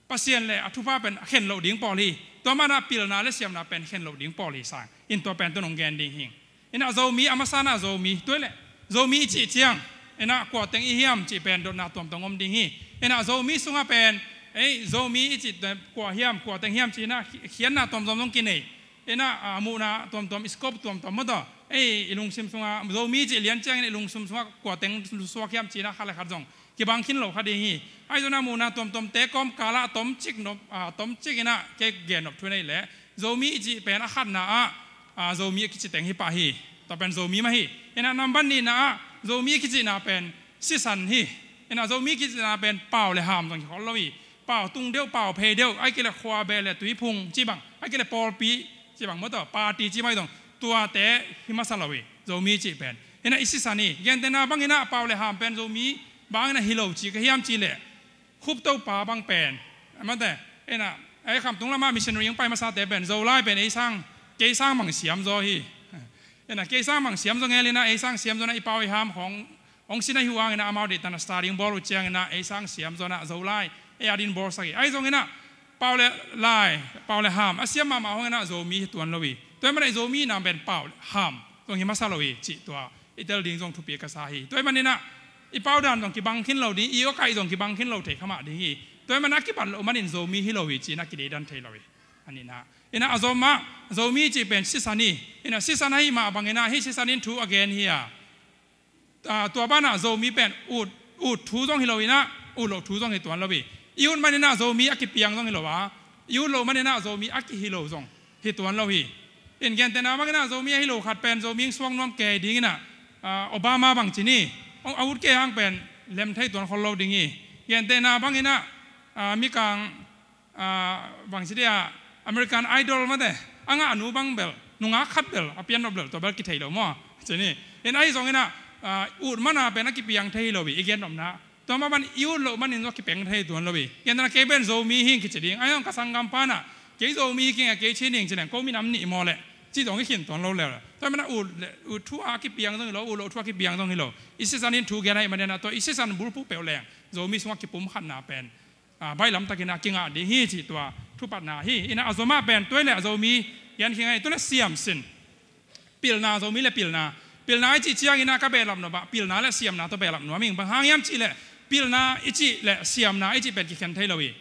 Pasian le a thupha pen a khen loh ding pawl hi. Tua manah pilna le siamna pen khen loh ding pawl hi sang in tua pen tu nong gen ding hi. Inah Zomi a masa nah Zomi tuai le Zomi i cih ciang inah kua teng i hiam cih pen dotna tuamtuam om ding hi. Inah Zomi sungah pen ei Zomi i cih kua hiam kua teng hiam cih inah khiatna tuamtuam zong kinei. Inah a muhna tuamtuam, scope tuamtuam mawtaw ei i lungsim sungah Zomi i cih lian ciangin i lungsim sungah kua teng suak hiam cih inah khat le khat zong kibang khin lo kha ding hi. Ahi zongin a muhna tuamtuamte kawmkalah tomcik nop, a, tomcik inah kei gen nop thu nei leh Zomi i cih pen a khatna ah, a, Zomi a kici teng hi pah hi. Tua pen Zomi mah hi. Inah nambat nihna ah Zomi a kicihna pen sisan hi. Inah Zomi a kicihna pen pau le ham zong kikhol lo hi. Pau tung deuh, pau phei deuh, ai kei le khuabeh le tuiphung cih bang, ai kei le pawlpi cih bang mawtaw, party cih mai zong tuate hi masa lo hi. Zomi cih pen inah i sisan hi. Gentehna bang inah pau le ham pen Zomi bang inah hi lo cih ka hiam cih leh Khup Topa bang pen mate, inah ei Khamtung lamah missionary hong pai masate pen Zolai pen ei sang, kei sang bang siamzaw hi. Inah kei sang bang siamzaw ngel inah ei sang siamzaw inah i pau i ham hong, hong sin ahi uh ang inah amau deihtan a study hong bawl uh ciang inah ei sang siamzaw inah Zolai ei adin bawlsak hi. Ahi zong inah pau le lai, pau le ham a siam mahmah hong inah Zomi hi tuan lo hi. Tua ahih manah i Zomi nam pen pau le ham zong hi masa lo hi cih tua i tel ding zong thupi ka sa hi. Tua ahih maninah i pau dan zong kibang khin lo ding, i awkaih zong kibang khin lo thei kha mah ding hi. Tua ahih manah a kibat loh manin Zomi hi lo hi ci-in a kideidan thei lo hi. A nihna inah a zomah Zomi cih pen sisan hi. Inah sisan ahih mah banginah hih sisan in thu a gen hi a, a, tua banah Zomi pen ut, ut thu zong hi lo inah ut loh thu zong hi tuan lo hi. I ut maninah Zomi a kipiang zong hi lo a, i ut loh maninah Zomi a kihi lo zong hi tuan lo hi. In gentehna banginah Zomi a hi lo khat pen Zomi hong suak nuam kei dinginah, a, Obama bang ci ni, a ut kei hang pen lem thei tuan khol lo ding hi. Gentehna banginah, a, mikang, a, bang ci dia, American Idol mate a ngah nu bang bel nungak khat bel a pian nop bel tua bel kithei lo maw? Ci ni. In ahi zonginah, a, ut mana pen a kipiang thei hi lo hi i gen nopna. Tua mah ban i ut loh manin zong kipeng thei tuan lo hi. Gentehna kei pen Zomi hi ing kici ding. Ahi zong ka sanggam panah kei Zomi hi kei ing a, kei Chin hi ing ci leng ko minam nih maw leh cih zong i khin tuan lo leh. Tua manah ut le, ut thu a kipiang zong hi lo, ut loh thu a kipiang zong hi lo. I sisan in thu gen ahih maninah tua i sisan bulphuh peuh leng Zomi sungah kipumkhatna pen, a, baihlam takinah kingah ding hi cih tua thupatna hi. Inah a zomah pen tuai le a Zomi gen khin ahi, tua le siamsin. Pilna, Zomi le pilna. Pilna i cih cianginah ka behlap nopah pilna le siamna tawh behlap nuam ing. Bang hang hiam cih leh pilna i cih le siamna i cih pen kikhen thei lo hi.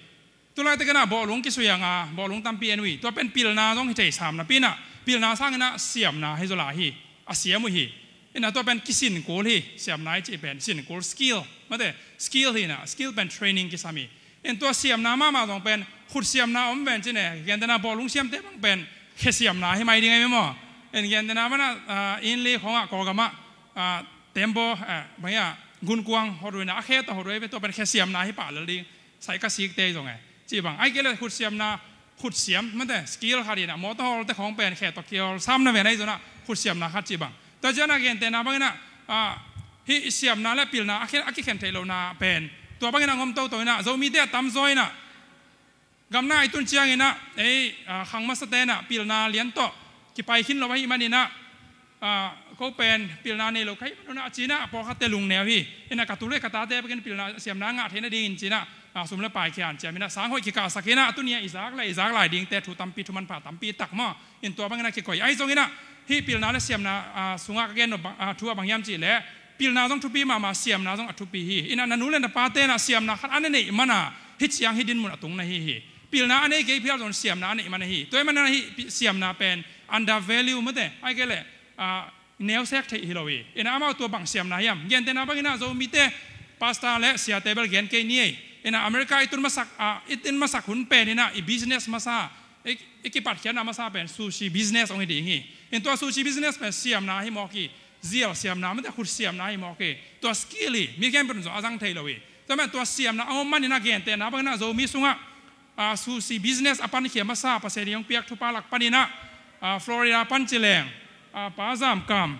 Tulaitakinah bawhlung kisui a nga, bawhlung tampi en uh hi. Tua pen pilna zong hi thei sam napi inah pilna sanginah siamna hi zaw lai hi. A siam uh hi. Inah tua pen kisin kul hi. Siamna i cih pen sin kul, skill mate, skill hi inah skill pen training kisam hi. In tua siamna mahmah zong pen khut siamna om ven ci ne, gentehna bawhlung siamte bang pen khe siamna hi mai ding ahi maw? In gentehna manah, a, inn li khongah Kawlgamah, a, tembaw, a, bang hiah gunkuang hot uh inah a khe tawh hot uh ahi ve, tua pen khe siamna hi pah lel ding. Sai ka sikte zong e cih bang, ai kei le khut siamna, khut siam mate, skill khat inah mawtaw hawlte khawng pen khe tawh kihawl sam na ven ahi zonah khut siamna khat cih bang. Tua cianah gentehna banginah, a, hih siamna le pilna a khen, a kikhen theih lohna pen tua banginah ngom toto inah Zomite a tamzaw inah gamna i tun cianginah ei, a, khang masate inah pilna lian tawh kipai khin lo ahih maninah, a, ko pen pilna nei lo ka hih manunah a cinah a pawlkhatte lungneu hi. Inah ka tu le ka tate bekin pilna siamna ngah theih nadingin cinah, a, sum le pai kian ciaminah sang hoih kikahsak inah a tuni-ah i zak le i zak lai dingte thu tampi, thu manpha tampi tak maw? In tua banginah kikoih ahi zonginah hih pilna le siamna, a, sungah ka gen nop bang, a, thu ah bang hiam cih leh pilna zong thupi mahmah, siamna zong a thupi hi. Inah na nu le na pate inah siamna khat a na neih mana hih ciang hih dinmun a tung na hi hi. Pilna a nei kei phial zong siamna a neih mana hi. Tua ahih manah hih pi-, siamna pen undervalue mate, ai kei leh, a, neusek theih hi lo hi. Inah amau tua bang siamna hiam? Gentehna banginah Zomite pastor le siate bel gen kei ni ei. Inah America i tun masak, a, i tun masak hun pen inah i business masa, i, i kipatkhiatna masa pen sushi business hong hi ding hi. In tua sushi business pen siamna hi mawk hi. Zial siamna mate, khut siamna hi mawk hi. Tua skill hi. Mi khempeuh in zong a zang thei lo hi. Tua man tua siamna a om maninah gentehna banginah Zomi sungah, a, sushi business a pankhia masa Pasian in hong piak thupha lak paninah, a, Florida pan ci leng ah, Pa Zam Kam,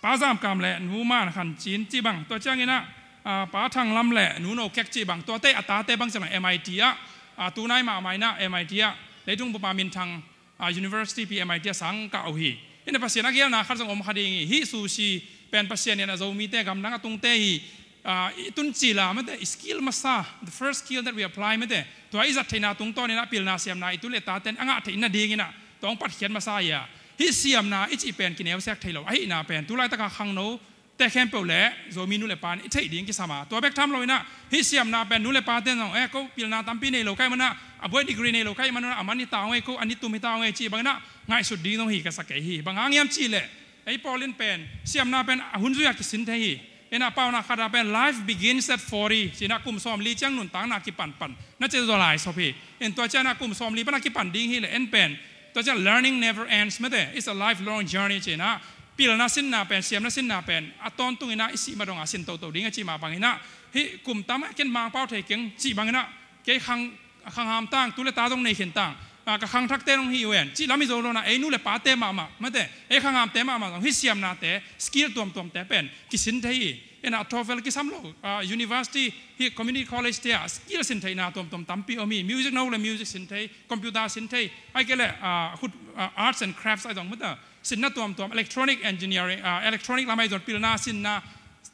Pa Zam Kam le Nu Man Khan Cin cih bang, tua ciangin ah, ah, Pa Thang Lam le Nu No Kek cih bang, tuate a tate bang ciang M I T ah, ah, tunai mahmah in ah M I T ah, leitung bup a minthang, ah, university pi M I T ah sang kah uh hi. In ah Pasian a gelna khat zong om kha ding hi. Hih Sushi pen Pasian in ah Zomite gamdang a tungte hi, ah, i tun cil a mate, i skill masa, the first skill that we apply mate, tua i zat theihna tungtawn in ah pilna siamna i tu le taten a ngah theih nadingin ah tua hong patkhiat masa hi a. Hih siamna i cih pen kineusiak thei lo ahihna pen tu laitaka khangno te khempeuh le Zomi nu le pa in i theih ding kisam a. Tua bek tham lo in ah hih siamna pen nu le paten zong, eh, ko pilna tampi nei lo ka hih man ah, a buai degree nei lo ka hih man ah, a man hi ta ung ei, ko an i tum hi ta ung ei cih bangin ah ngaihsut ding zong hi ka sa kei hi. Bang hang hiam cih leh ei pawl in pen siamna pen a hun zui a kisin thei hi. In ah paunak khat ah pen life begins at forty ci-in ah kum sawmli ciang nuntakna kipanpan na ci zaw lai sop hi. In tua ciang ah kum sawmli pan a kipan ding hi leh en pen tua ciang learning never ends mate, it's a lifelong journey ci-in ah pilna sinna pen, siamna sinna pen a tawntung in ah i sih ma dong a sin toto ding a cih mah bangin ah, hih kum tam a ken Mangpau thei keng cih bangin ah, kei khang, khanghamtang, tu le ta zong nei khin tang, ah, ka khangthakte zong hi uh en cih lam hi zo lo in ah, ei nu le pate mahmah mate, ei khanghamte mahmah zong hih siamnate, skill tuamtuamte pen kisin thei hi. In ah TOEFL kisam lo, ah, university, hih community college te ah skill sin theihna tuamtuam tampi om hi. Music no le music sin thei, computer sin thei, ahih kei leh, ah, khut, ah, arts and crafts ahi zong mate, sinna tuamtuam, electronic engineering, ah, electronic lam ahi zong pilna sinna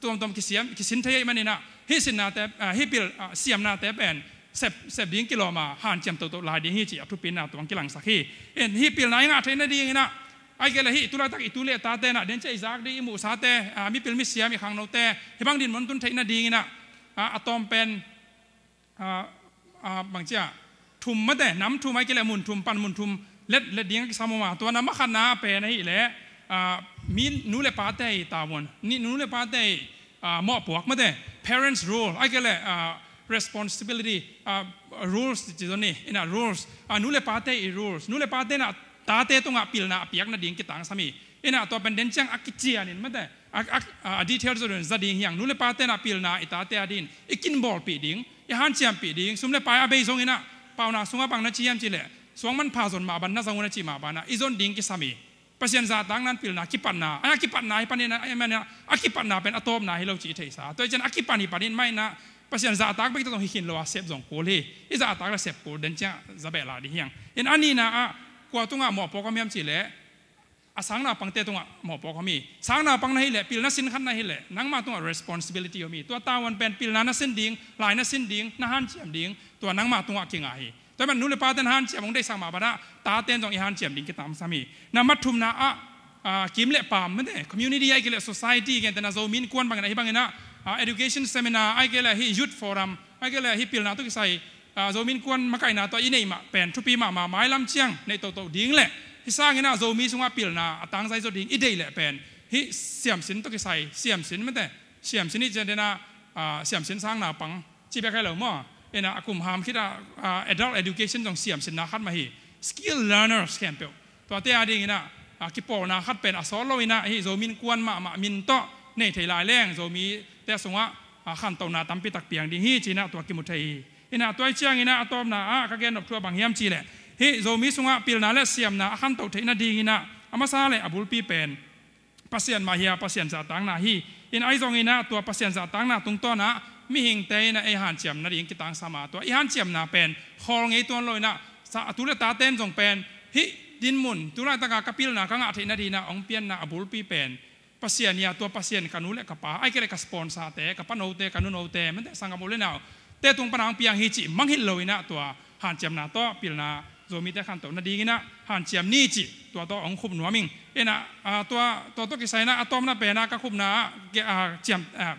tuamtuam kisiam, kisin thei ahih manin ah, hih sinnate, ah, hih pil, ah, siamnate pen sep, sep ding kilawm a, hanciam toto lai ding hi cih a thupina tuang kilangsak hi. In hih pilna i ngah theih nadingin ah, ahih kei leh hih tu laitak i tu le tate in ah, den ciang i zak ding i muhsate, ah, mipil misiam i khangnote hih bang dinmun tun theih nadingin ah, ah, a tawm pen, ah, ah, bang ci a, thum mate, nam thum ahih kei leh mun thum, pan mun thum let, let ding a kisam om a. Tua nam a khatna pen ahih leh, ah, mi nu le pate i tavuan, ni nu le pate i, ah, mawhpuak mate, parents role ahih kei leh, ah, responsibility, ah, rules ci zong ni, in ah rules, ah, nu le pate i rules, nu le pate in ah tate tungah pilna a piak nading kitangsam hi. In ah tua pen den ciang a kician in mate, a, a, a detail zaw dun za ding hi hang. Nu le pate in ah pilna i tate a dingin i kinbawlpih ding, i hanciampih ding, sum le pai a bei zongin ah, paunak sungah bang na ci hiam cih leh, suang manpha zon mah ban na zong uh na cih mah banah i zon ding kisam hi. Pasian zahtakna in pilna kipatna, a kipatna hi panin ah, a kipatna pen a tawpna hi lo cih i theihsa. Tua hi ciang a kipan hi panin mah in ah Pasian zahtak bek tawh zong hi khin lo a, sep zong kul hi. I zahtak le sep kul den ciang za beh lai ding hi hang. In a nihna ah kua tungah mawhpuak om hiam cih leh, a sangnaupangte tungah mawhpuak om hi. Sangnaupang na hih leh, pilna sin khat na hih leh, nangmah tungah responsibility om hi. Tua tavuan pen pilna na sin ding, lai na sin ding, na hanciam ding, tua nangmah tungah kinga hi. Tua ahih manin nu le paten hanciam hong deihsak mah banah, taten zong i hanciam ding kitangsam hi. Nambat thumna ah, ah, kim le paam mate, community ahih kei leh society, gentehna Zomi Innkuan bangin ah, hih bangin ah, ah, education seminar ahih kei leh hih youth forum ahih kei leh hih pilna tawh kisai, ah, Zomi Innkuan makaihna tawh i neih mah pen thupi mahmah, mailam ciang neih toto ding leh, hih sangin ah Zomi sungah pilna a tangzai zaw ding i deih leh pen hih siamsin tawh kisai, siamsin mate, siamsin i ciang den ah, ah, siamsin sangnaupang cih bek hi lo maw. In ah a kum ham khit ah, ah, adult education zong siamsinna khat mah hi. Skill learners khempeuh, tuate a dingin ah, ah, kipawlna khat pen a sawt lo in ah, hih Zomi Innkuan mahmah min tawh nei thei lai leng Zomite sungah, ah, khantohna tampi tak piang ding hi ci-in ah tua kimu thei hi. In ah tua hi ciangin ah a tawpna ah ka gen nop thu ah bang hiam cih leh, hih Zomi sungah pilna le siamna a khantoh theih nadingin ah a masa le a bulpi pen Pasian mah hi a, Pasian zahtakna hi. In ahi zongin ah tua Pasian zahtakna tungtawn ah mihingte in ah ei hanciam nading kitangsam a, tua i hanciamna pen khawl ngei tuan lo in ah, sa, a tu le taten zong pen hih dinmun, tu laitaka ka pilna ka ngah theih nadingin ah hong pianna a bulpi pen Pasian hi a, tua Pasian ka nu le ka pa, ahih kei leh ka sponsor-te, ka panote, ka nunote, mate, sanggam u le naute tung pan a hong piang hi cih mangngilh lo in ah tua hanciamna tawh pilna Zomite khantoh nadingin ah hanciam ni cih tua tawh hong khup nuam ing. In ah, ah, tua, tua tawh kisai in ah a tawpna pen ah ka khupna ah, ge-, ah, ciam, ah,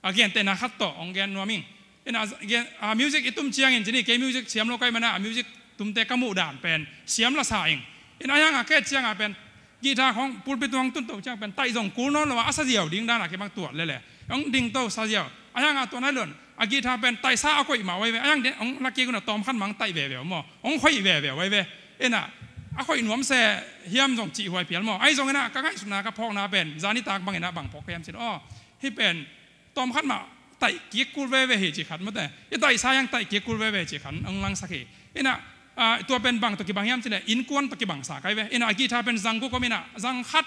a gentehna khat tawh hong gen nuam ing. In ah, gen, ah, music i tum ciangin ci ni, kei music siam lo ka hih man ah, a music tumte ka muh dan pen siam la sa ing. In ah ahi hang a ka et ciang a pen guitar khawng pulpit tung hong tun to ciang pen taih zong kul nawn lo a, a saziau ding dan a kei bang tuat lel e. Hong ding to saziau. Ahi hang a tua nai lo in a guitar pen taihsa a koih mah veve. Ahi hang den hong la kik un a tawm khat mah hong taih veve maw, hong khoih veve veve. In ah a khoih nuam se hiam zong cih huai phial maw. Ahi zongin ah ka ngaihsutna, ka phawkna pen zan nitak bangin ah bang phawk ka hiam cih leh, aw, hih pen tawm khat mah taih kik kul veve hi cih khat, mate, i taihsa hiang taih kik kul veve cih khat hong langsak hi. In ah Ah, tua pen bang tawh kibang hiam cih leh innkuan tawh kibangsa kai ve. Ina a guitar pen zang guk om ina, zang khat,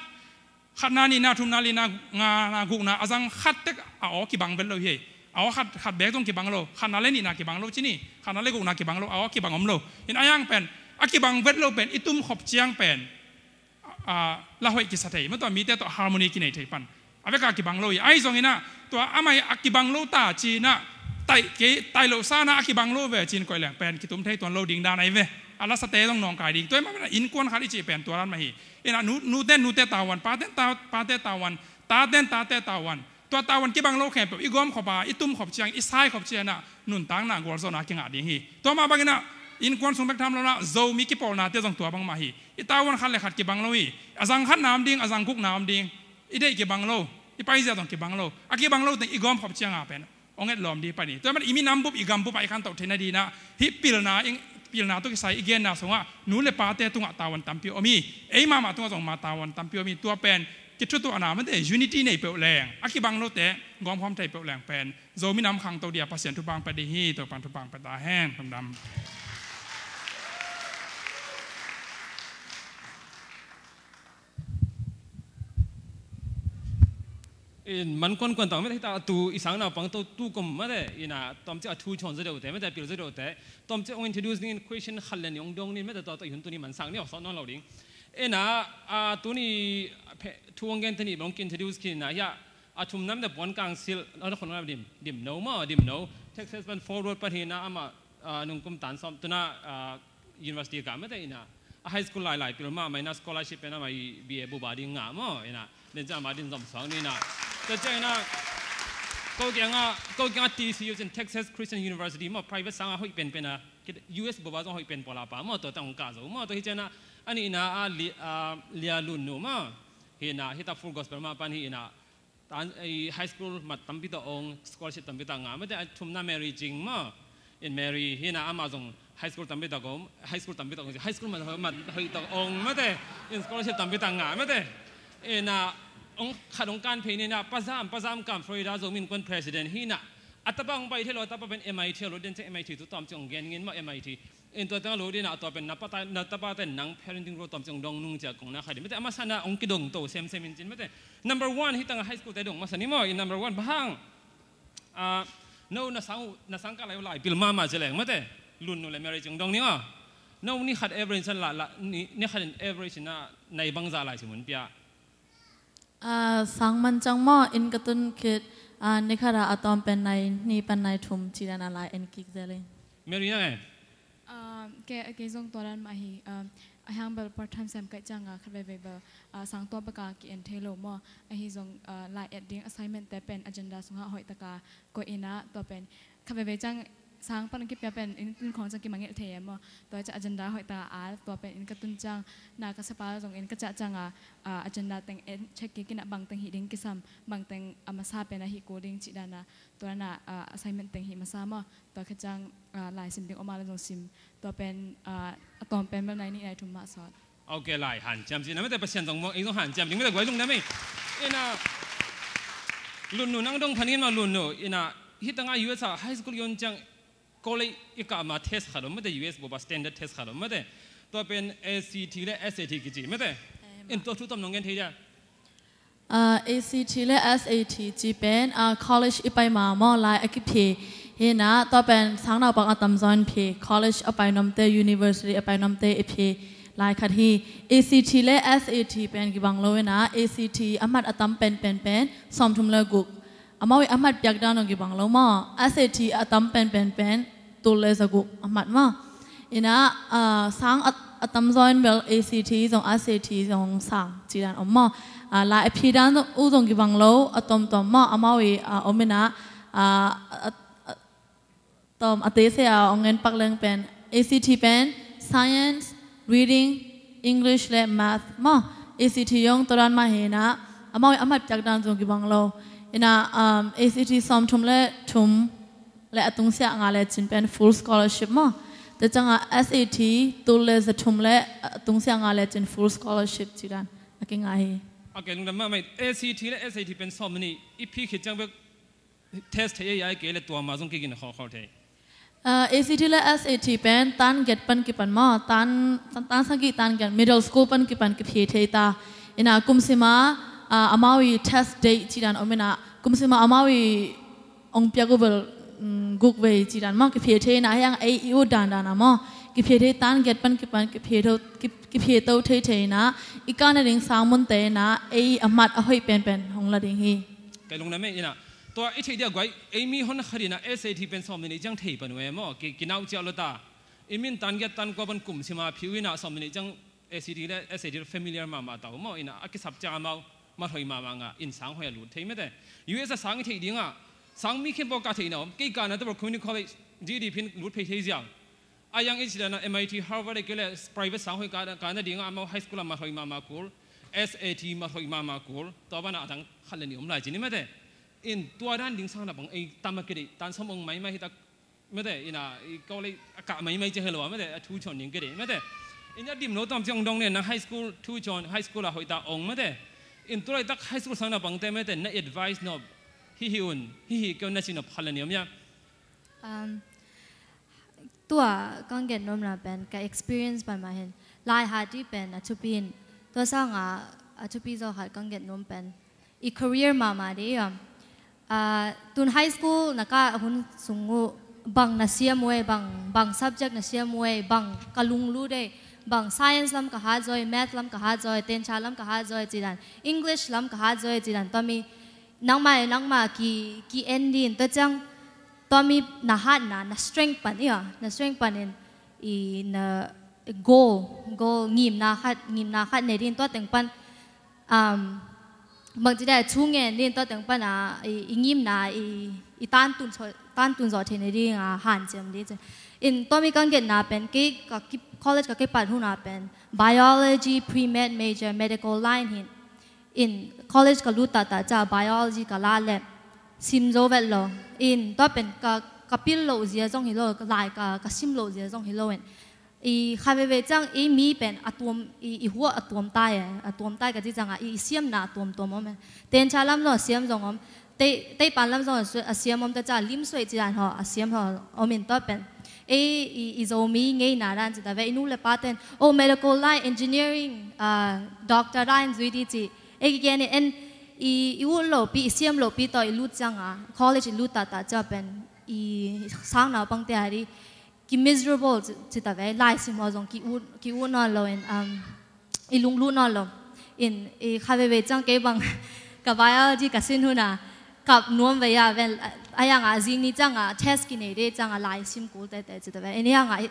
khatna, nihna, thumna, lina, ngana, gukna, a zang khat tek a aw kibang vet lo hi. A aw khat, khat bek zong kibang lo, khatna le nihna kibang lo ci ni, khatna le gukna kibang lo, a aw kibang om lo. Ina a yang pen a kibang vet lo pen i tum khop ciang pen a, la hoih kisa thei, ma tua mite tawh harmony kinei thei pan. A vek a kibang lo hi, ahi zong ina tua amah hi a kibang lo ta ci ina, taih kei, taih lo sa ina a kibang lo ve ci in koih leng pen kitum thei tuan lo ding dan ahi ve. A lasate zong nawngkai ding. Tua hi mah ina innkuan khat i cih pen tua dan mah hi. Ina nu, nuten nute tavuan, paten ta, pate tavuan, taten tate tavuan. Tua tavuan kibang lo khempeuh i gawmkhop a, i tumkhop ciang, i saikhop ciang ina nuntakna gualzawhna kingah ding hi. Tua mah bang ina innkuan sung bek tham lo ina Zomi kipawlnate zong tua bang mah hi. I tavuan khat le khat kibang lo hi. A zang khatna om ding, a zang gukna om ding. I deih kibang lo, i paizia zong kibang lo. A kibang lo teng i gawmkhop ciang a pen hong etlawm ding pan hi. Tua hi mah ina i minam bup, i gam bup a i khantoh theihna ding ina hih pilna, i pilna tawh kisai i genna sungah nu le pate tungah tavuan tampi om hi. Ei mahmah tungah zong mah tavuan tampi om hi. Tua pen kithutuahna mate, unity nei peuh leng, a kibang lote gawmkhawm thei peuh leng pen Zomi nam khangto ding a Pasian thupha hong pia ding hi. Topa'n thupha hong pia ta hen. Lungdam. In man kuankuan tawh mate, hita tu i sang naupang tawh tu kum mate, ina tawmcik a thu chon zaw deuhte mate, a pil zaw deuhte tawmcik hong introduce dingin question khat le nih hong dong ni mate, tua tawh i hun tuni mansak ni awk sawt nawn lo ding. Ina a tuni thu hong gente nih bang hong ki-introduce khin ina hia, a thumna mate puan kangsil, a khon dim, dim no maw, dim no. Texas pan Fort Worth pan hi ina amah nungkum tan sawm tuna university kah mate ina, a high school lailai pil mahmah ina scholarship pen amah i B A bup a ding ngah maw ina, den ciang amah din zom suak ni ina. Tua ciang ina ko kiangah, ko kiangah T C U cin, Texas Christian University maw, private sangah hoih penpen a, U S bup a zong hoih pen pawl a pa maw, tua teng hong kah zo maw. Tua hi ciang ina a nihna a Lia, a Lia Lun Nu maw, hi ina hita Full Gospel mah pan hi ina, tan, high school mat tampi tawh ong, scholarship tampi tawh ngah mate. A thumna Mary Cing maw, in Mary hi ina amah zong high school tampi tawh ong, high school tampi tawh ong, high school mat, mat hoih tawh ong mate, in scholarship tampi tawh ngah mate. Ina ong khat ong kan phei ni ina, Pa Zam, Pa Zam Kam, Florida Zomi Innkuan president hi ina, a tapa ong pai thei lo, a tapa pen M I T a lut, den ciang M I T tu tawmcik ong gen ngin maw, M I T. In tua teng a lo ding a, tua pen na pa ta, na tapa ten nang parenting role tawmcik ong dong nung ci a kong na kha ding mate, a masa na ong kidong to semsem in cin mate. Number one hi teng a high school te dong masa ni maw, in number one bang hang, a, no na sang, na sang kah lai, lai pil mahmah ci leng mate, Lun Nu le Mary Cing dong ni aw. No ni khat average in la, la, ni, ni khat in average ina nai bangzah lai ci mun pia. A, sang man ciang maw, inn ka tun khit, a, ni khat ah a tawm pen nai nih pan nai thum ci dan a lai en kik zel ing. Mary nang e? A, kei, kei zong tua dan mah hi, a, a hiang bel part time sem kaih ciang a khat veivei bel, a, sang tua bek a ki-en thei lo maw. Ahi zong, a, lai et ding assignment te pen agenda sungah hoih tak a koih ina, tua pen khat veivei ciang sang pan kipia pen inn tun khawng ciang kimangngilh thei e maw. Tua ciang agenda hoih tak a al, tua pen inn ka tun ciang na ka siapa zong inn ka ciah ciang a, a, agenda teng en check kik ina, bang teng hih ding kisam, bang teng a masa pen a hih kul ding cih dan a, tua na, a, assignment teng hih masa maw. Tua khit ciang, a, lai sim ding om a le zong sim. Tua pen, a, a tawm pen bel nai nih nai thum mah sawt. Ok, lai hanciam ci na mate, Pasian zong maw, ei zong hanciam ding mate, guai lungdam ei. Ina Lun Nu nang dong phan in maw, Lun Nu, ina hi teng a U S a high school i on ciang college i kah ma test khat om mate, U S bup a standard test khat om mate. Tua pen A C T le S A T kici mate. In tua thu tawm nong gen thei dia? A, A C T le S A T ci pen, a, college i pai ma maw, lai a kiphi hi ina, tua pen sang naupang a tamzaw in phi, college a pai nuamte, university a pai nuamte i phi lai khat hi. A C T le S A T pen kibang lo ina, A C T a mat a tam pen pen pen sawmthum le guk. Amau i a mat piak dan zong kibang lo maw. S A T a tam pen pen pen tul le zaguk a mat maw. Ina, a, sang a, a tamzaw in bel A C T zong S A T zong sang ci dan om maw. A, lai a phi dan uh zong kibang lo, a tawmtawm maw. Amau i, a, om ina, a, a, a, tawm a tese a ong en pak leng pen A C T pen science, reading, English le math maw. A C T zong tua dan mah hi ina, amau i a mat piak dan zong kibang lo. Ina, um, A C T sawmthum le thum le a tungsiah nga le cin pen full scholarship maw. Tua ciang a S A T tul le zathum le a tungsiah nga le cin full scholarship ci dan a kingah hi. Ok, lungdam mahmah. A C T le S A T pen sawm nih i phi khit ciang bek test thei ei, a kei le tua ma zong kigin khawlkhawl thei. Uh, A C T le S A T pen tan get pan kipan maw, tan, tan, tan sagih tan get, middle school pan kipan kiphie thei ta. Ina kum sima, uh, amau i test date ci dan om ina, kum sima amau i ong piak uh bel, mm, guk vei ci dan maw, kiphie thei ina, hiang ei i ut dan dan a maw, kiphie thei tan get pan kipan kiphie tho, ki, kiphie tho thei thei ina, i kah nading sang munte ina, ei a mat a hoih penpen hong la ding hi. Kei lungdam e ina. Tua i theih dia guai, ei mi hon khat ina S A T pen sawm le nih ciang thei pan uh e maw, ki, kinau ciah lo ta. I min tan giat tan kua pan kum sima phiu ina sawm le nih ciang S A T le S A T familiar mahmah ta uh maw, ina a kisap ciang amau mat hoih mahmah nga in sang hoih a lut thei mete. U S a sang i theih dinga, sang mi khempeuh kah theihna om, kei kahna tawh Community College G E D phin lut phei thei ziau. A yang i ci dan a M I T, Harvard e kei le private sang hoih kah, kahna dinga amau high school a mat hoih mahmah kul, S A T mat hoih mahmah kul, tua bana a dang khat le nih om lai ci ni mete. In tua dan ding sang na bang ei tam a kideih, tan sawm ong maimai hi tak mete, ina i college a kah maimai ci hi lo a mete, a thu cawn ding kideih mete. In a dim lo tawm ci ong dong ne na high school, thu cawn high school a hoih ta ong mete. In tu laitak high school sang na bangte mete, na advice nop, hi hi un, hi hi kei un na ci nop khat le nih om ia. Um, tua kang gen nuamna pen ka experience pan mah hin, lai hat dih pen a thupi in, tua sanga a thupi zaw khat kang gen nuam pen i career mahmah dih om. Ah, tun high school na kah hun sung uh bang na siam uh ei, bang, bang subject na siam uh ei, bang ka lunglut ei, bang science lam ka hat zaw ei, math lam ka hat zaw ei, tencha lam ka hat zaw ei ci dan, English lam ka hat zaw ei ci dan, tua mi nangmah le nangmah ki, ki en din, tua ciang tua mi na hatna, na strength pan ia, na strength pan in i na goal, goal ngimna khat, ngimna khat ne din, tua teng pan, um, bang ci dai thu ngen din, tua teng pan a i, i ngimna i, i tan tun zawh, tan tun zawh thei ne ding a hanciam dih ci. In tua mi kang genna pen kei ka ki, college ka kipat huna pen biology pre-med major, medical line hin. In college ka lut taktak ca biology ka la le sim zo vet lo. In tua pen ka, ka pil loh zia zong hi lo, ka lai ka, ka sim loh zia zong hi lo in. I kha veve ciang i mi pen a tuam, i, i huah a tuam tai e, a tuam tai ka ci cianga i, i siamna a tuamtuam om e. Tencha lam zong a siam zong om. Tei, teipan lam zong a siam om ta ca lim suai ci dan haw a siam haw om in tua pen. Ei i, i Zomi ngeina dan ci ta ve, i nu le pa ten, oh, medical line, engineering, ah, doctor line zui di ci. Ei kigen in en i, i ut lopi, i siam lopi tawh i lut cianga college i lut taktak cia pen i sang naupangte a di ki miserable ci, ci ta ve, lai sim haw zong ki ut, ki ut nawn lo in, um, i lunglut nawn lo. In i kha veve ciang kei bang ka biology ka sin huna kap nuam ve a ven, a yang a zing ni ciang a test ki nei de ciang a lai sim kul tete ci ta ve. In i yang a i,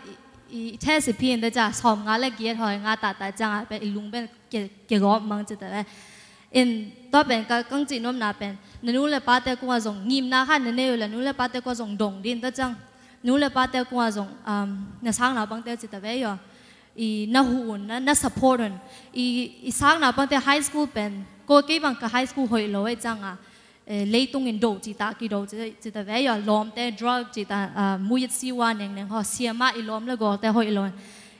i, i test i phi in de ca sawm nga le giat hawi nga taktak ciang a pen i lung pen ke, ke gawp mang ci ta ve. In tua pen ka kang ci nuamna pen na nu le pate kung a zong ngimna khat na nei uh le nu le pate kung a zong dong din ta ciang nu le pate kung a zong, um, na sang naupangte ci ta ve yaw. I na hu un, na, na support un. I, i sang naupangte high school pen, ko kei bang ka high school hoih lo ei cianga, eh, leitung in do ci ta, ki do ci, ci ta ve yaw, lawmte, drug ci ta, ah, muyit siwa nengneng haw, siama i lawm le gawlte hoih lo.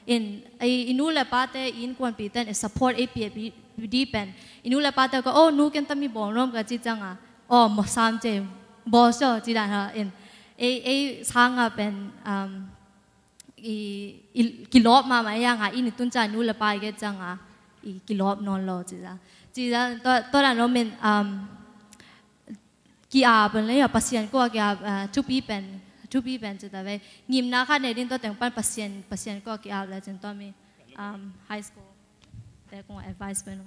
In, i, i nu le pate, i innkuanpi ten, i support ei pia pi, di pen. I nu le pate ko, oh, nu ken tami bawng lawm ka ci cianga, oh, mo sam ce, bawl so, ci dan haw, in. Ei, ei sanga pen, um, i, i, kilawp mahmah i a nga i ni tun ca nu le pa i ke cianga i kilawp nawn lo ci za. Ci za, tua, tua dan lo min, um, ki-ap le a Pasian kua ki-ap, uh, thupi pen, thupi pen ci ta ve. Ngimna khat ne din tua teng pan Pasian, Pasian kua ki-ap le cin tua mi, um, high school te kung advice pen.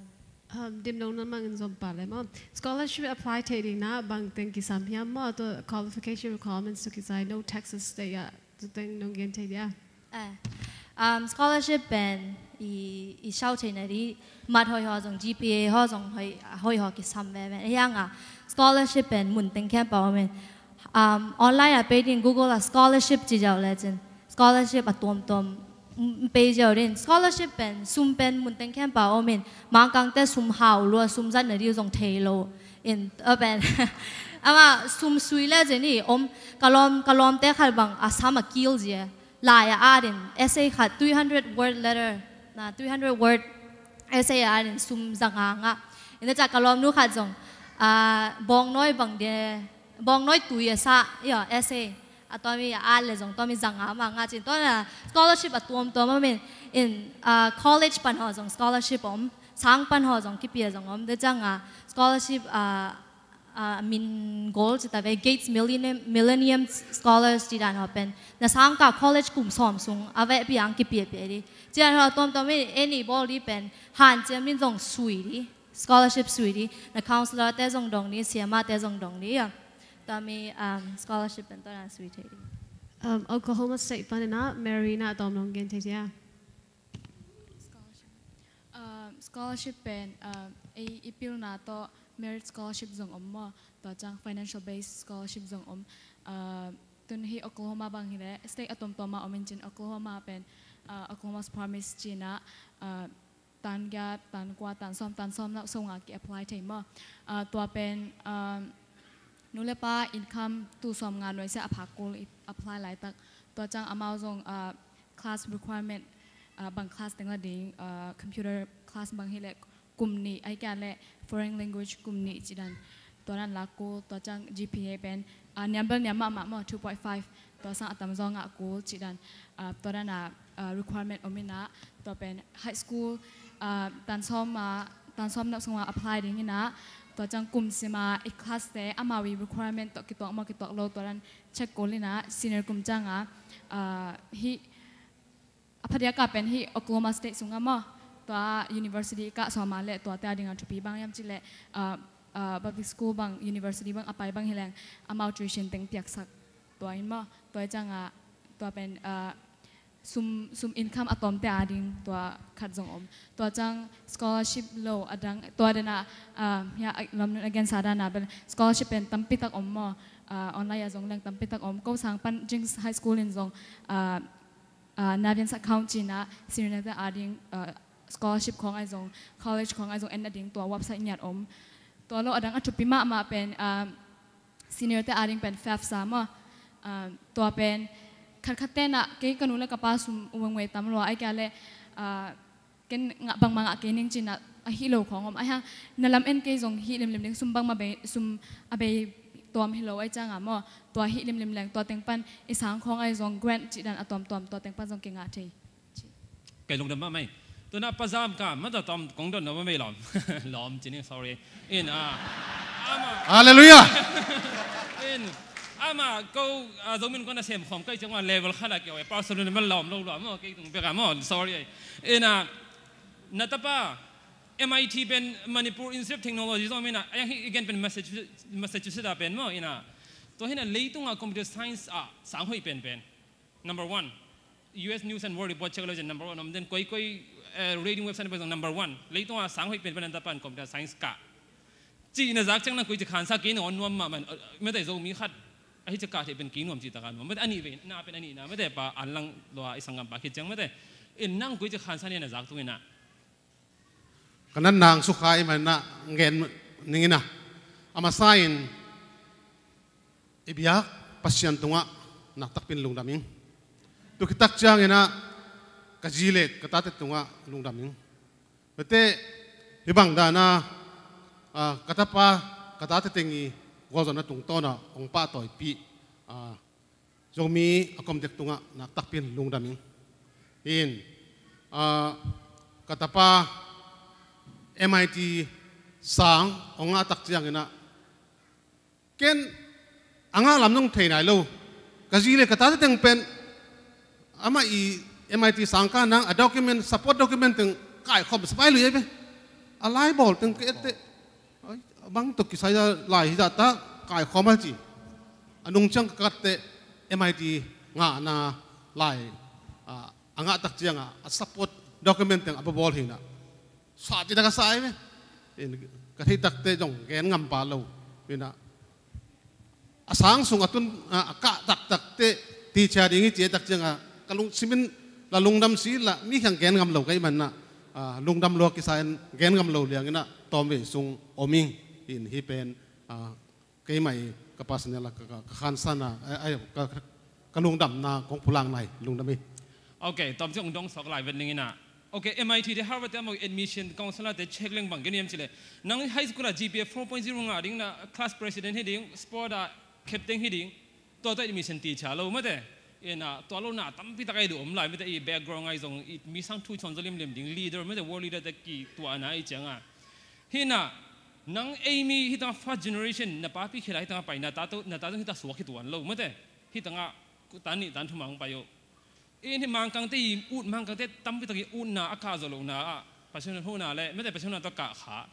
Um, dim dong na mangin zom pa le maw. Scholarship apply thei ding na bang teng kisam hiam maw, tua qualification requirements tu kisai no Texas state a. Tuteng nong gen thei dia. Eh, um, scholarship pen i, i sau thei na di mat hoi haw zong G P A haw zong hoi, hoi haw kisam ve ve. Hiang a scholarship pen mun teng khempeuh om in. Um, online a pei din Google a scholarship ci jau le cin. Scholarship a tuamtuam, mm, pei jau din. Scholarship pen sum pen mun teng khempeuh om in. Mangkangte sum hau lua sum zat na di zong thei lo. In, a pen. Ama sum sui le cin i om kalawm, kalawmte khat bang a sam a kil zia. Lai a at in essay khat three hundred word letter, na three hundred word essay a at in sum zanga nga. Ina ca kalawm nu khat zong, ah, bawng nawi bang de, bawng nawi tui a sa, io, essay. A tua mi a at le zong tua mi zanga mah nga cin tua na scholarship a tuamtuam om in, in, ah, college pan haw zong scholarship om, sang pan haw zong kipia zong om. Tua ciang a scholarship, ah, ah, min gol ci ta ve, Gates Millennium, Millennium Scholars ci dan haw pen na sang ka college kum sawm sung a veh piang kipia pia di. Ci dan haw tuamtuam in, en i bawl di pen hanciam din zong sui di. Scholarship sui di, na counselor te zong dong di, siama te zong dong di a. Tua mi, um, scholarship pen tua na sui thei di. Um, Oklahoma State pan ina Mary na tawm long gen thei thei a. Scholarship. Um, scholarship pen, um, ei i pilna tawh merit scholarship zong om maw. Tua ciang financial based scholarship zong om. Um, tun hi Oklahoma bang hi le state a tuamtuam a om in cin Oklahoma pen, uh, Oklahoma's Promise cina, uh, tan giat, tan kua, tan sawm, tan sawm na sunga ki apply thei maw. Ah, tua pen, ah, nu le pa income tu sawm nga nuai sia a phak kul i apply laitak. Tua ciang amau zong, ah, class requirement, ah, bang class teng la ding, ah, computer class bang hi le kum nih, ai kia le foreign language kum nih ci dan. Tua dan la kul, tua ciang G P A pen, ah, niam bel niam mahmah maw, two point five. Tua sang a tamzaw ngah kul cih dan, ah, tua dan a, ah, requirement om ina, tua pen high school, ah, tan sawm a, tan sawm nak sung a apply ding ina, tua ciang kum sim a i class te amau i requirement tawh kituak maw kituak lo tua dan check kul ina, senior kum ciang a, ah, hih a phadiak a pen hih Oklahoma State sungah maw, tua university kah sawm a le tuate a dingah thupi bang hiam cih leh, ah, ah, public school bang, university bang a pai bang hi leng amau tuition teng piaksak tua in maw, tua i ciang a tua pen, ah, sum, sum income a tawmte a ding tua khat zong om. Tua ciang scholarship lo a dang, tua dan a, ah, hia, lamnun a gensa dan a bel scholarship pen tampi tak om maw, ah, online a zong leng tampi tak om. Ko sang pan Jing High School in zong, ah, ah, Naviance account cina senior te a ding, ah, scholarship khawng ai zong, college khawng ai zong en a ding tua website ngiat om. Tua lo a dang a thupi mahmah pen, ah, senior te a ding pen FAFSA maw. Ah, tua pen khatkhat te na kei ka nu le ka pa sum uangwei tam lua ai kia le, ah, ken ngah bangmah ngah kei ning cina a hih lo khawng om. Ai hang na lam en kei zong hih limlim ding sum bangmah bei, sum a bei tuam hi lo ai ciang a maw. Tua hih limlim leng tua teng pan i sang khawng ai zong grant cih dan a tuamtuam tua teng pan zong kingah thei. Kei lungdam mahmah ei. Tuna pazam ka mata tom kong don na mahmah ei lawm. Lawm cini, sorry. In, ah, ama. Hallelujah. In, ama ko, ah, Zomi in ko na sem khawm kei ciang a level khat a kei a pastor in mal lawm lo lawm maw kei tung bek a maw, sorry ei. In, ah, na tapa M I T pen Manipur Institute of Technology zong mina, ayang hi again pen Massachusetts, Massachusetts a pen maw ina. Tua hina leitunga computer science a sang hoih pen pen. Number one. U S News and World Report check lo zen number one. Om den koi koi, eh, rating website pen zong number one. Leitunga sang hoih pen pen an tapan computer science ka. Ci na zak ciang nang koi ci khansa kei na on nuam mah man, eh, mete Zomi khat. Ahi ci ka thei pen kei nuam ci taka nuam. Mete ani ve, na pen ani na. Mete pa an lang lua i sanggam pa khit ciang mete. In nang koi ci khansa ni na zak tung ina. Ka nat nang sukha i man na ngen ning ina. A masa in i biak Pasian tungah naktakpin lungdam ing. Tu khitak ciang ina ka zi le ka tate tungah lungdam ing. Mete hi bang dana, ah, ka tapa ka tate teng i gualzawhna tungtawna hong pahtawipi, ah, Zomi a komtek tungah naktakpin lungdam ing. In, ah, ka tapa M I T sang hong ngah tak ciang ina ken a ngah lam nong thei nai lo. Ka zi le ka tate teng pen amah i M I T sang ka nang a document, support document teng kaikhawm sapai lui ei ve. A laibawl teng ka ette. Ai, a bang tawh kisai a lai hi zahta kaikhawm a ci. A nung ciang ka katte M I T ngahna lai, ah, a ngah tak cianga a support document teng a babawl hina. Sa ci tak a sa ei ve. In, ka thei takte zong gen ngam pa lo. Ina a sang sung a tun, ah, a kah taktakte ti cia ding hi ci tak cianga ka lungsimin la lungdam si la mi khiang gen ngam lo ka i manna, ah, lungdam lua kisa in gen ngam lo liang ina tawmvei sung om ing. In hi pen, ah, keimah i ka personal a ka, ka, ka khansana, ai, ai, ka, ka, ka lungdamna kong pulak nai lungdam hi. Ok, tawm ci hong dong sawk lai vet ning ina. Ok, M I T te Harvard te amau admission counselor te check leng bang gen hiam cih leh nang high school a G P A four point zero ngah ding na class president hi ding, sport a captain hi ding. Tua tawh i mission teacher lo mate. Ina tua lo na tampi tak a i duh om lai mate, i background a i zong i mi sang thu i chawn zaw limlim ding leader mate, world leader te kituahna i cianga. Hina nang ei mi hitanga first generation na papi khila hitanga paina ta to, na ta zong hita suak hi tuan lo mate. Hitanga tan nih tan thuma hong pai uh. In hi Mangkangte i ut, Mangkangte tampi tak i utna a kah zawh lohna ah Pasian huna le mate, Pasian huna tawh kah kha.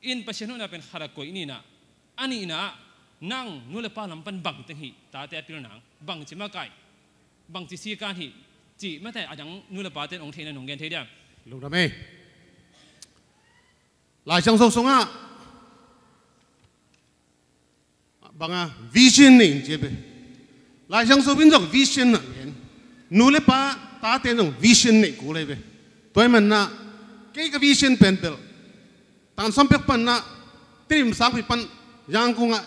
In Pasian huna pen khat a koih nina, a nihna ah nang nu le pa lam pan bang teng hi, tate a pil nang bang ci makai, bang ci sikan hi, ci mate a dang nu le pa ten ong theihna nong gen thei dia. Lungdam ei. Lai Siangtho sungah banga vision nei in ci a pe. Lai Siangtho in zong vision na gen. Nu le pa tate zong vision nei kul ei pe. Tua i manna kei ka vision pen bel tan sawm pek panna Tedim sangpi pan Yangon ah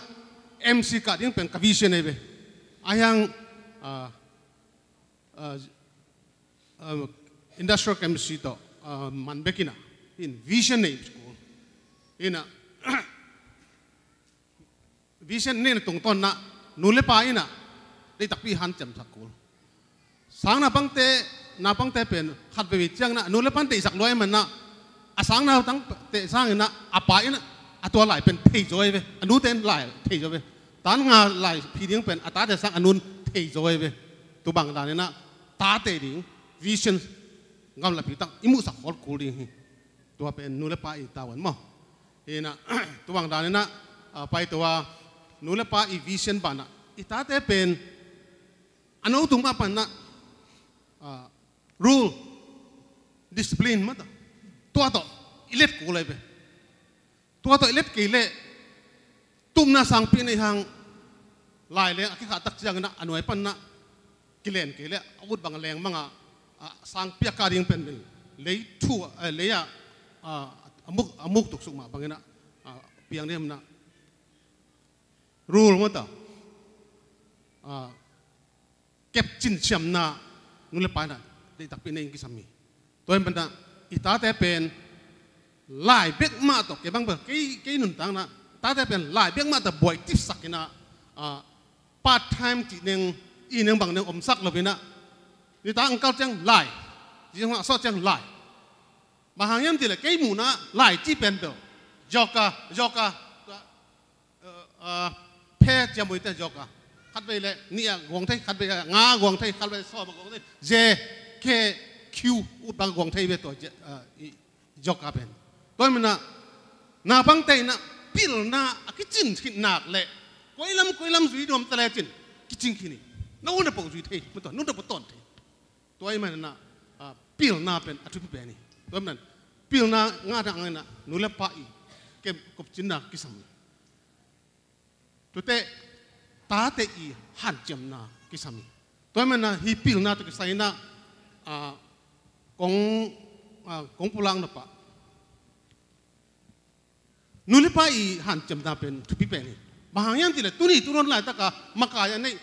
M C kah ding pen ka vision ei pe. A hiang ah, ah, ah, industrial chemistry tawh ah, man bekina in vision nei kul. Ina vision neina tungtawnna nu le pa ina deitakpi hanciamsak kul. Sang naupangte, naupangte pen khat veve ciangna nu le pan deihsak luai manna a sang naupangte sangina a pa ina a tua lai pen thei zaw ei ve, a nute in lai thei zaw ve. Tan nga lai phi ding pen a tate sang a nun thei zaw ei ve. Tubang danina tate ding vision gamlapi tak i muhsak khol kul ding hi. Tua pen nu le pa i tavuan maw. Ina tubang danina ah, pai tua nu le pa i vision banah i tate pen a no tung mah panna ah, rule, discipline mata tua tawh i let kul ei ve. Tua tawh i let kei leh tumna sangpi nei hang lai leng a kikhah tak ciangina a nuai panna kilen kei leh a ut bang leng manga ah, sangpi a kah ding pen min lei thu ah, lei ah ah, a muk, a muk tuksuk mah bangina ah, piang dihna rule mata ah, kepcin siamna nu le pa ina deitakpi nei in kisam hi. Tua i manna i tate pen lai bek mah tawh kei bang bel kei, kei nuntakna tate pen lai bek mah tawh buai tipsak ina ah, part time cih neng i neng bang neng omsak lo ina nitak ang kal ciang lai, ciang sawt ciang lai. Bang hang hiam cih leh kei muhna lai cih pen bel yoga, yoga, eh, eh, phe ciamui te yoga. Khatvei leh nih a guang thei, khatvei leh nga guang thei, khatvei leh sawm a guang thei. J, K, Q ut bang guang thei ve tua, eh, i yoga pen. Tua i manna naupangte ina pilna a kicin khit nak leh koi lam, koi lam zui nuam ta lecin kicin khin hi. Na u na po zui thei, na u na po tawn thei. Tua i manna ah, pilna pen a thupi pen hi. Tua i manna pilna ngahna angina nu le pa i kepcinna kisam hi. Tute tate i hanciamna kisam hi. Tua i manna hi pilna tawh kisai ina ah, kong, ah, kong pulak nop ah nu le pa i hanciamna pen thupi pen hi. Bang hang hiam cih leh tuni tuhun laitaka makai a nei,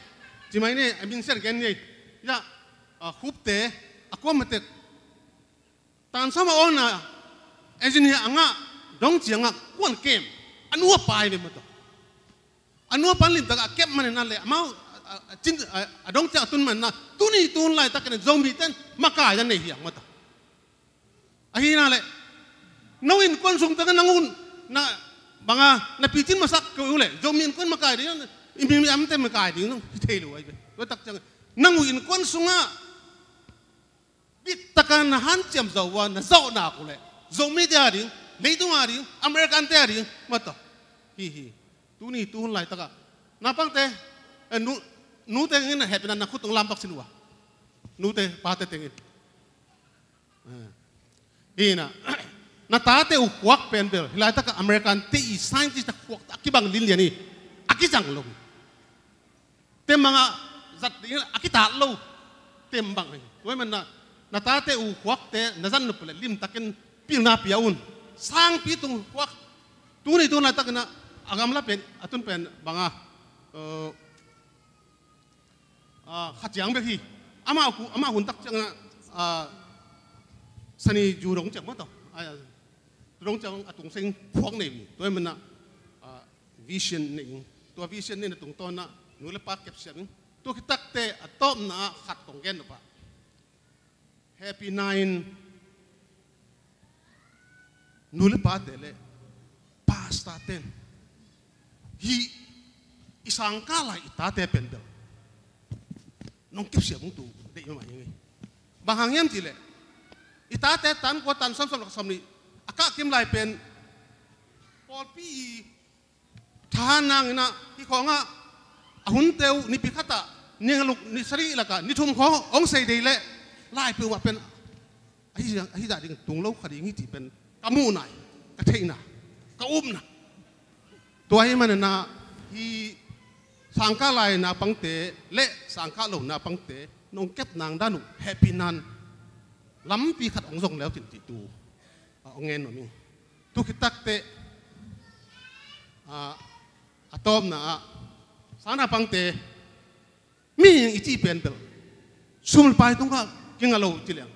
cimai nei, a min sian gen nei. Ya, ah, hupte, a kuamate tan sawm a awna engineer a ngah dong ciangah kuan kem a nu a pa ei ve mata. A nu a pa in limtak a kep manina leh amau a, a, a dong ciang a tun manina tuni tuhun laitakin Zomite in makai a nei hiang mata. Ahina leh no innkuan sung tengah nang un na banga na picin masak kei uh leh Zomi innkuan makai ding, i mi, mi amte makai ding hi thei lo ahi ve. Tua tak ciang nang uh innkuan sungah bittaka na hanciam zawh uh a na zawh nak uh leh Zomite a ding, leitung a ding, American te a ding mata. Hi hi. Tuni tuhun laitaka naupangte, eh, nu, nute tengin a hehpihna na khut tung lampak sin uh a. Nute pate tengin Ina na tate uh khuak pen bel hi laitaka American te i scientist a khuak a kibang linlian hi. A kizang lo hi. Tembang a zat ding a kitat lo. Tembang hi. Tua i manna na tate uh khuakte na zat nop leh limtakin pilna pia un. Sangpi tung khuak tuni tun laitakin a gamla pen a tun pen banga, eh, ah, kha ciang bek hi. Amah, amah hun tak ciangah, ah, sani ju dong ciang mah tawh. Ah, dong ciang a tung seng phuak nei hi. Tua i manna, ah, vision nei hi. Tua vision nei na tungtawnah nu le pa kepsiam hi. Tua khit takteh a tawpna ah khat kong gen nop ah, Happy Nine nu le pate le pastor ten hih i sangkah lai i tate pen bel nong kepsiam ung tu deih mahmah hi ing. Bang hang hiam cih leh i tate tan kua, tan sawmsawm le sawmnih a kah kim lai pen pawlpi i thahat nang in ah, hih khawng ah a hunte uh nipi khat ah, ni nga luk ni sarih lak ah ni thum khawng hong sei deih leh lai peuhmah pen ahi, ahi zah ding tung lo kha ding hi cih pen ka muhna, ka theihna, ka upna. Tua ahih manin ah hih sangkah lai naupangte le sangkah lo naupangte nong kep nang dan uh Happy Nine lampi khat hong zong le uh cin cih tu, ah, hong ngen nuam ing. Tu khit takteh, ah, a tawpna ah sang naupangte, mihing i cih pen bel sum le pai tungah kinga lo ci leng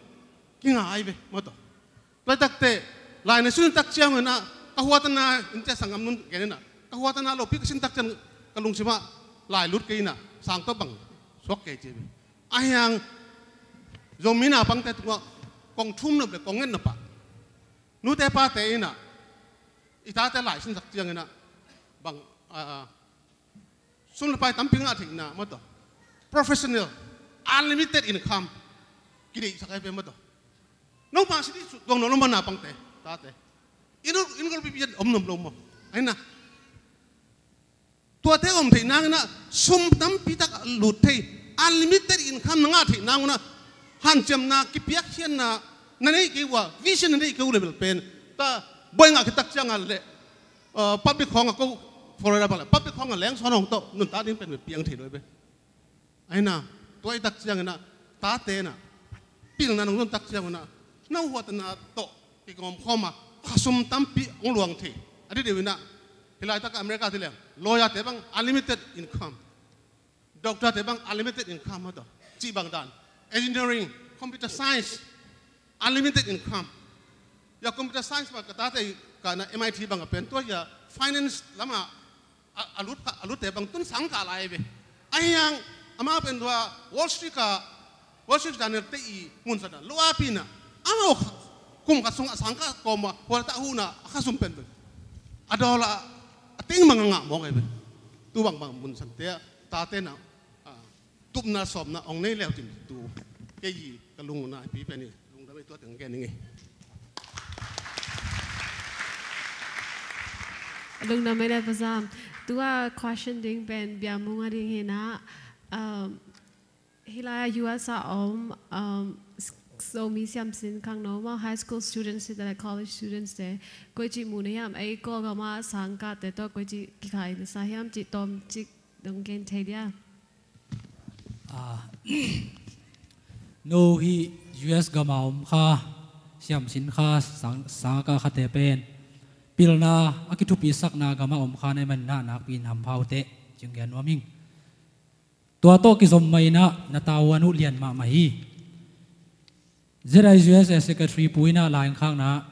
kinga ai ve maw taw. Tua takteh lai na sin tak ciangin ah ka huatna in, cia sanggam nun gen in ah, ka huatna lopi ka sin tak ciang ka lungsim ah lai lut kei in ah sang tawh bang suak kei ci ve. Ahi hang Zomi naupangte tungah kong thum nop le kong nget nop ah, nute pate in ah i tate lai sin tak ciangin ah bang, ah, sum le pai tampi ngah theihna maw taw, professional, unlimited income kideihsak ai ve maw taw. Nong pang sidi su tuang nong lo maw naupangte, tate, in golpi pian om nom lo maw? Ahi na, tuate om theih nang in ah sum tampi tak lut thei, unlimited income na ngah theih nang un ah hanciamna, kipiakkhiatna na neih kei uh a, vision na neih kei uh le bel pen ta buai ngah khit tak ciang a le, ah, public khawng a ko, Florida bang le public khawng a leng sawn hong tawh nuntak ding pen bel piang thei lo ai ve. Ahi na, tua i tak ciangin ah tate in ah pilna nong zon tak ciangin ah na huatna tawh kigawm khawm a, khasum tampi hong luang thei. A dideu in ah hih laitak America ti leng lawyer te bang unlimited income, doctor te bang unlimited income maw taw, cih bang dan, engineering, computer science, unlimited income. Ya computer science bang ka tate ka na M I T bang a pen tua ya finance lam ah a, a lut, a lutte bang tun sangkah lai ve. Ahi hang amau pen tua Wall Street ka, Wall Street Journal te i munsan a lo a pi in ah amau kum khat sungah sangkah kawm a, hual tak hun a a khasum pen pen a dollar a, a teng mang a ngah mawk ai ve. Tu bang bang munsan te ah tate in ah, ah, tupna sawmna hong nei le uh cin tu kei ka lung un ah pi pen i lungdam ei, tua teng gen ing ei. Lungdam ei le Pa Sam. Tua question ding pen Bia Mung a ding hi in ah, um, hih lai U S a om, um, s-, Zomi siamsin khangno maw, high school students te le college students te, koi ci mu na hiam, ei Kawlgam a sangkahte tawh koi ci kikhai na sa hiam cih tawmcik dong gen thei dia. Ah, no hih U S gam a om kha, siamsin kha, sang, sangkah khate pen pilna a kithupisakna gam a om kha na hih manin ah nakpi in hampha uh teh ci-in gen nuam ing. Tua tawh kizom mah in ah na tavuan uh lian mahmah hi. Z I U S A Secretary pu in ah lai-in khakna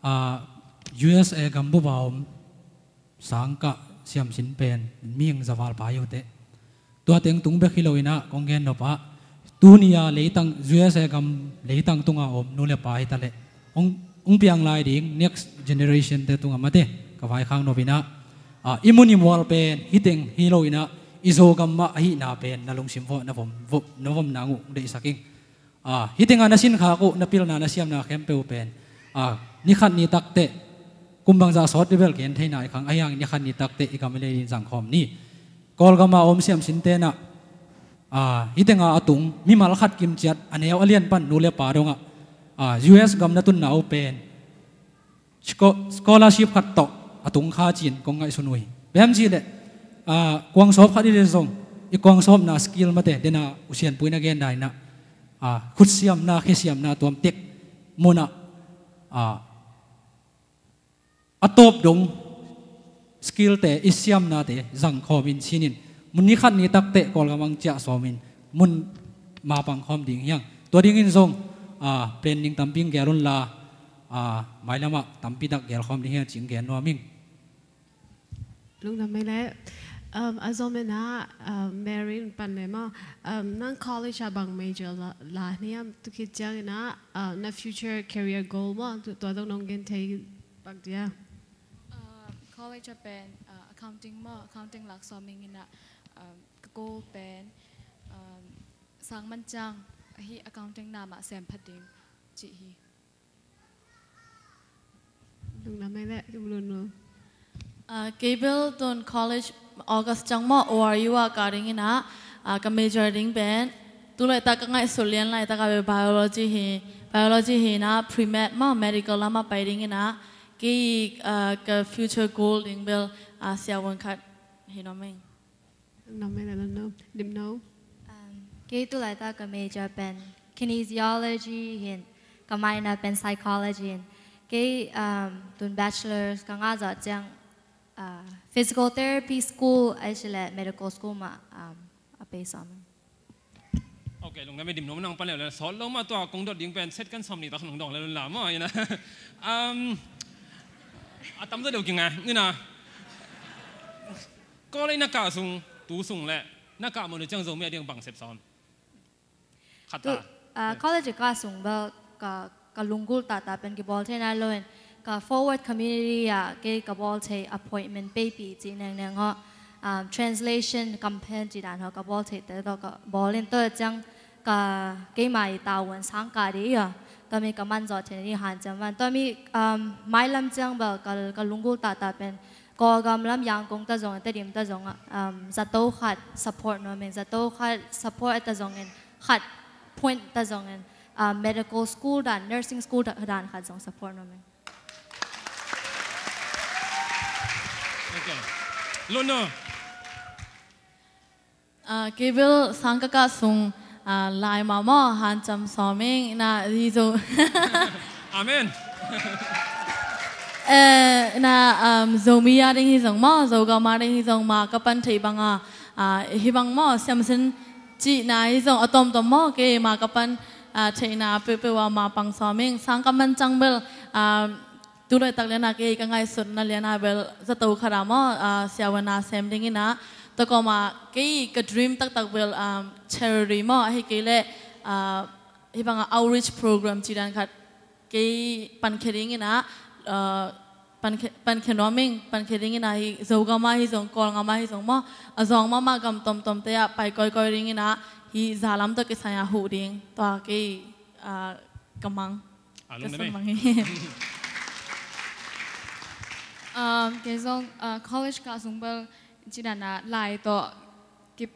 ah, U S A gambup a om sangkah siamsin pen mihing za val pai uh teh. Tua teng tung bek hi lo in ah kong gen nop ah, tuni a leitang, U S A gam leitang tungah a om nu le pa hi ta leh hong, hong piang lai ding next generation te tungah mate ka vaikhak nop in ah, ah, i mun i mual pen hih teng hi lo in ah i Zogam mah ahihna pen na lungsim vuah na vom, vom, na vom nang uh deihsak ing. Ah, hih tengah na sinkhak uh, na pilna, na siamna khempeuh pen, ah, ni khat ni takteh, kum bangzah sawt bebel gen thei nai khang, ahi hang ni khat ni takteh i gam i lei in zangkhawm ni. Kawlgam a om siamsinte in ah, ah, hih tengah a tung mimal khat kimciat a neu a lian pan nu le pa dongah, ah, U S gam na tunna uh pen scho-, scholarship khat tawh a tung kha ci-in kong ngaihsun uh hi. Bang hiam cih leh, ah, kuangsawp khat i lei zong i kuangsawpna skill mate, den a U Sian pu in a gen dan in ah, ah, khutsiamna, khesiamna tuam tek mun ah, ah, a tawp dong skill te, i siamnate zangkhawm in, sin in, mun ni khat ni takteh Kawlgam hong ciah sawm in mun mapang khawm ding hi hang. Tua dingin zong, ah, plan ding tampi hong gel un la, ah, mailam ah tampi tak gel khawm ding hi hang ci-in gen nuam ing. Lungdam ei le. Um, a zom in ah, um, Mary in pan le maw, um, nang college ah bang major la, la hiam, tu khit ciangin ah, uh, na future career goal maw, tu, tua dong nong gen thei bang dia. Uh, college ah pen, uh, accounting maw, accounting lak sawm ing in ah, um, ka goal pen, um, sang man ciang, ahi accounting na mah sem phat ding, ci hi. Lungdam ei leh, Kim Lun Lun. Ah, kei bel tun college August ciang maw O R U ah kah ding in ah, ah, ka major ding pen, tu laitak ka ngaihsut lian laitak ah bel biology hi, biology hi in ah, pre-med maw, medical lam ah pai ding in ah, kei, ah, ka future goal ding bel, ah, siavuan khat hi nuam ing. Nam mena nam nam dim no. Um, kei tu laitak ka major pen kinesiology hi in, ka minor pen psychology hi in. Kei, um, tun bachelor's ka ngah zawh ciang, uh, physical therapy school ahih leh medical school mah, um, a pai sawm. Ok, lungdam ei, dim no nang pan le le sawt lo mah, tua kong dot ding pen set kan sawm ni tak nong dong le lun la maw, ina. Um, a tam zaw deuh ki ngai, ina. College na kah sung, tu sung le na kah mun uh ciang Zomi a ding bang sep sawm? Khat ta. Tu, ah, college kah sung bel ka, ka lunggulh taktak pen kibawl thei nai lo in, ka forward community ah kei ka bawl thei appointment peipih cih nengneng hawh, um, translation campaign cih dan hawh ka bawl theite tawh ka bawl in, tua ciang ka keima i tavuan sang kah ding hi a, tua mi ka man zawh theih nading hanciam van. Tua mi, um, mailam ciang bel ka, ka lunggulh taktak pen Kawlgam lam Yangon ta zong, Tedim ta zong, um, zato khat support nuam ing, zato khat support ta zongin, khat point ta zongin, um, medical school dan, nursing school dan, dan khat zong support nuam ing. Ok. Lun no. Ah, kei bel sang ka kah sung, ah, lai mah maw, hanciam sawm ing, na, hi zo. Amen. Eh, na, um, Zomi a ding hi zong maw, Zogam a ding hi zong mah ka pan theih bang a, ah, hi bang maw, siamsin cihna hi zong a tawmtawm maw, kei mah ka pan, ah, theihna peuhpeuh ah mah pang sawm ing, sang ka man ciang bel, ah, tu laitak lian ah kei ka ngaihsutna lian ah bel zato khat ah maw, ah, siavuan a sem ding in ah, tua kawm ah kei ka dream taktak bel, um, charity maw, ahih kei leh, ah, hi bang a outreach program cih dan khat kei pankhia ding in ah, ah, pankhia, pankhia nuam ing, pankhia ding in ah hi Zogam ah hi zong, Kawlgam ah hi zong maw, a zawng mahmah gam tawmtawmte ah pai kawikawi ding in ah, hi zalam tawh kisai ah huh ding, tua kei, ah, ka mang. Ah, ka lungdam ei. Mang hi. Um, kei zong, uh, college kah sung bel cih dan ah lai tawh ki,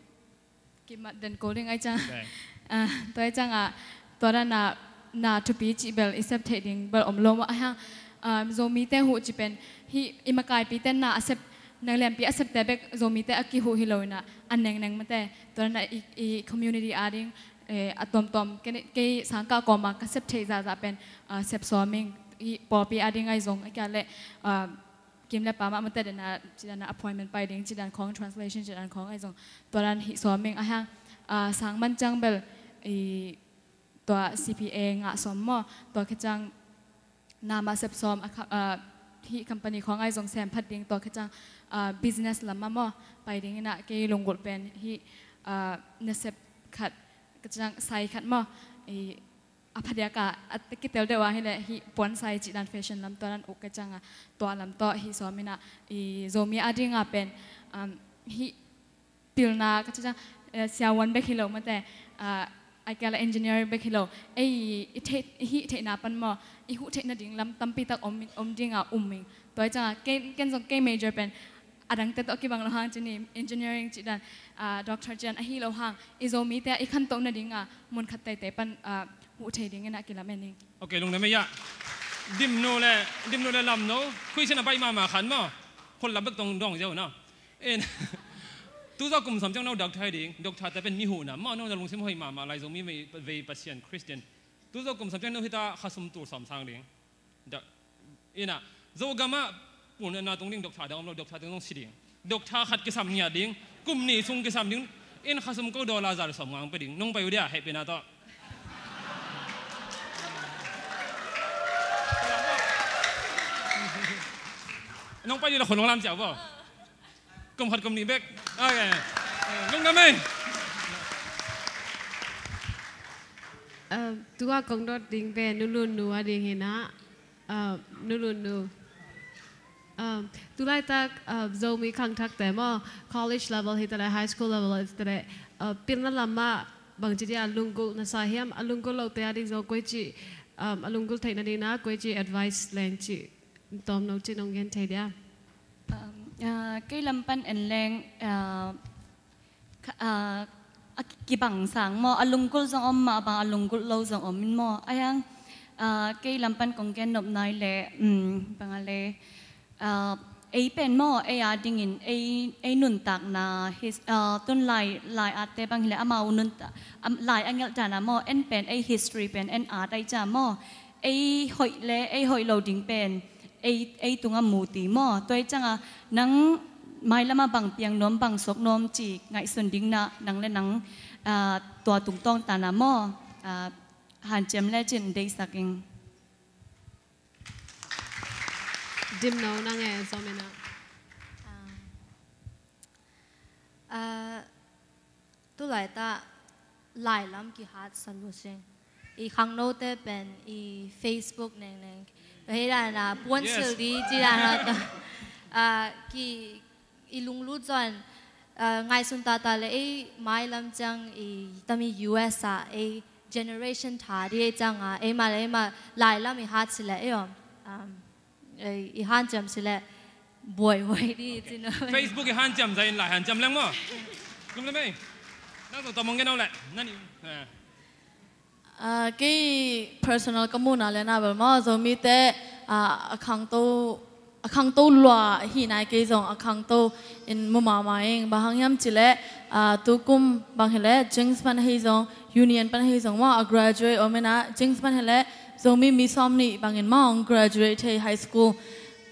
kimat den ko ding ahih ciang. Ok. Uh, tua ahih ciang ah, tua dan ah na thupi cih bel i sep theih ding bel om lo maw, ahih hang, um, Zomite huh cih pen hih i makaipite na a sep, na lianpi a septe bek Zomite a kihuh hi lo in ah, a nengneng mate, tua dan ah i, i community a ding, eh, a tawmtawm, kei, kei sang kah kawm ah ka sep theih zahzah pen, ah, sep sawm ing, i pawlpi a ding ahi zong, a kia leh, ah, kim le pa mah mate den ah, cih dan ah appointment pai ding, cih dan khawng, translation cih dan khawng ahi zong, tua dan hih sawm ing, ahih hang, ah, sang man ciang bel, i, tua C P A ngah sawm maw, tua khit ciang na mah sep sawm, a kha-, ah, hih company khawng ahi zong sem phat ding, tua khit ciang, ah, business lam ah maw, pai ding in ah kei lunggulh pen hih, ah, nasep khat, ka ciang sai khat maw, i, a phadiak ah, a kitel deuh ah hi leh hih puan sai cih dan fashion lam tua dan uk ka ciang ah, tua lam tawh hih sawm in ah, i, Zomi a ding ah pen, um, hih pilna ka cih ciang, eh, siavuan bek hi lo mate, ah, a kia leh engineering bek hi lo. Ei, i theih, i hih theihna pan maw, i huh theih nading lam tampi tak om, om ding ah um ing. Tua ahih ciang ah, ken, ken zong kei major pen, a dangte tawh kibang lo hang ci ni, engineering cih dan, ah, doctor cih dan ahi lo hang, i Zomite i khantoh nading ah, mun khat teitei pan, ah, huh thei ding in ah kilamen ing. Ok, lungdam ei ah. Dim no le, dim no le lam no, question a baih mahmah khat maw. Khut lap bek tong dong ziau na. En, tu zawh kum sawm ciang no doctor hi ding, doctor te pen mi huhna maw, no na lungsim hoih mahmah lai, Zomi vei, vei Pasian Christian. Tu zawh kum sawm ciang no hita khasum tul sawm sang ding. Da, ina, Zogam ah pulnatna tung ding doctor dang om lo, doctor dang zong si ding. Doctor khat kisam ngiat ding, kum nih sung kisam ding, in khasum ko dollar za le sawm ngang pia ding, nong pai uh dia, hehpihna tawh. Nong pai ding la khon nong lam ciah vo. Kum khat kum nih bek. Okay. Lungdam ei. Tua kong dot ding pen Nu Lun Nu a ding hi na. Nu Lun Nu. Tulaitak Zomi khangthakte maw, college level hi ta leh, high school level hi ta leh, pilna lamah bangci dia lunggulh na sa hiam? A lunggulh lote a ding zong koici, a lunggulh theihna ding na koici advice leng ci, tawmno ci nong gen thei dia? Kei lam pan en leng, a, a kibang sang maw, a lunggulh zong om mah bang, a lunggulh lo zong om in maw. A hiang, a, kei lam pan kong gen nop nai leh, um, bang a le, a, ei pen maw, ei a dingin ei, ei nuntakna, his, a, tun lai, lai atte bang hi leh amau nunta, am, lai a ngelh dan a maw, en pen ei history pen en at ai ca maw. Ei hoih le ei hoih lo ding pen ei, ei tungah mu ti maw. Tua i ciangah nang mailamah bang piang nuam, bang suak nuam ci ngaihsun ding na, nang le nang, a, tua tungtawng tana maw, a, hanciam le cin deihsak ing. Dimno nang e, Zomina. A, tulaitak lailam kihat sa lo sing. I khangnote pen i Facebook nengneng, hei dana puan, yes, sil di ci dana, a, ki, i lunglut zon, a, ngaihsun tata le ei mailam ciang i tami U S a ei generation tha di ei cianga ei ma le ei ma lailam i hat si le ei om. Um, ei, i hanciam si le buaihuai di, ci no. Facebook i hanciam zain lai hanciam leng maw. Lungdam ei. Nang zong tawm hong gen aw le. Nani, a, kei personal ka muhna le na bel maw, Zomite, a, a khangto, a khangto lua hi nai, kei zong a khangto in mu mahmah ing. Bang hang hiam ci le, a, tukum bang hi le Jings pan hei zong, Union pan hei zong maw, a graduate om ina, Jings pan hi le Zomi mi sawm nih bangin maw hong graduate thei high school.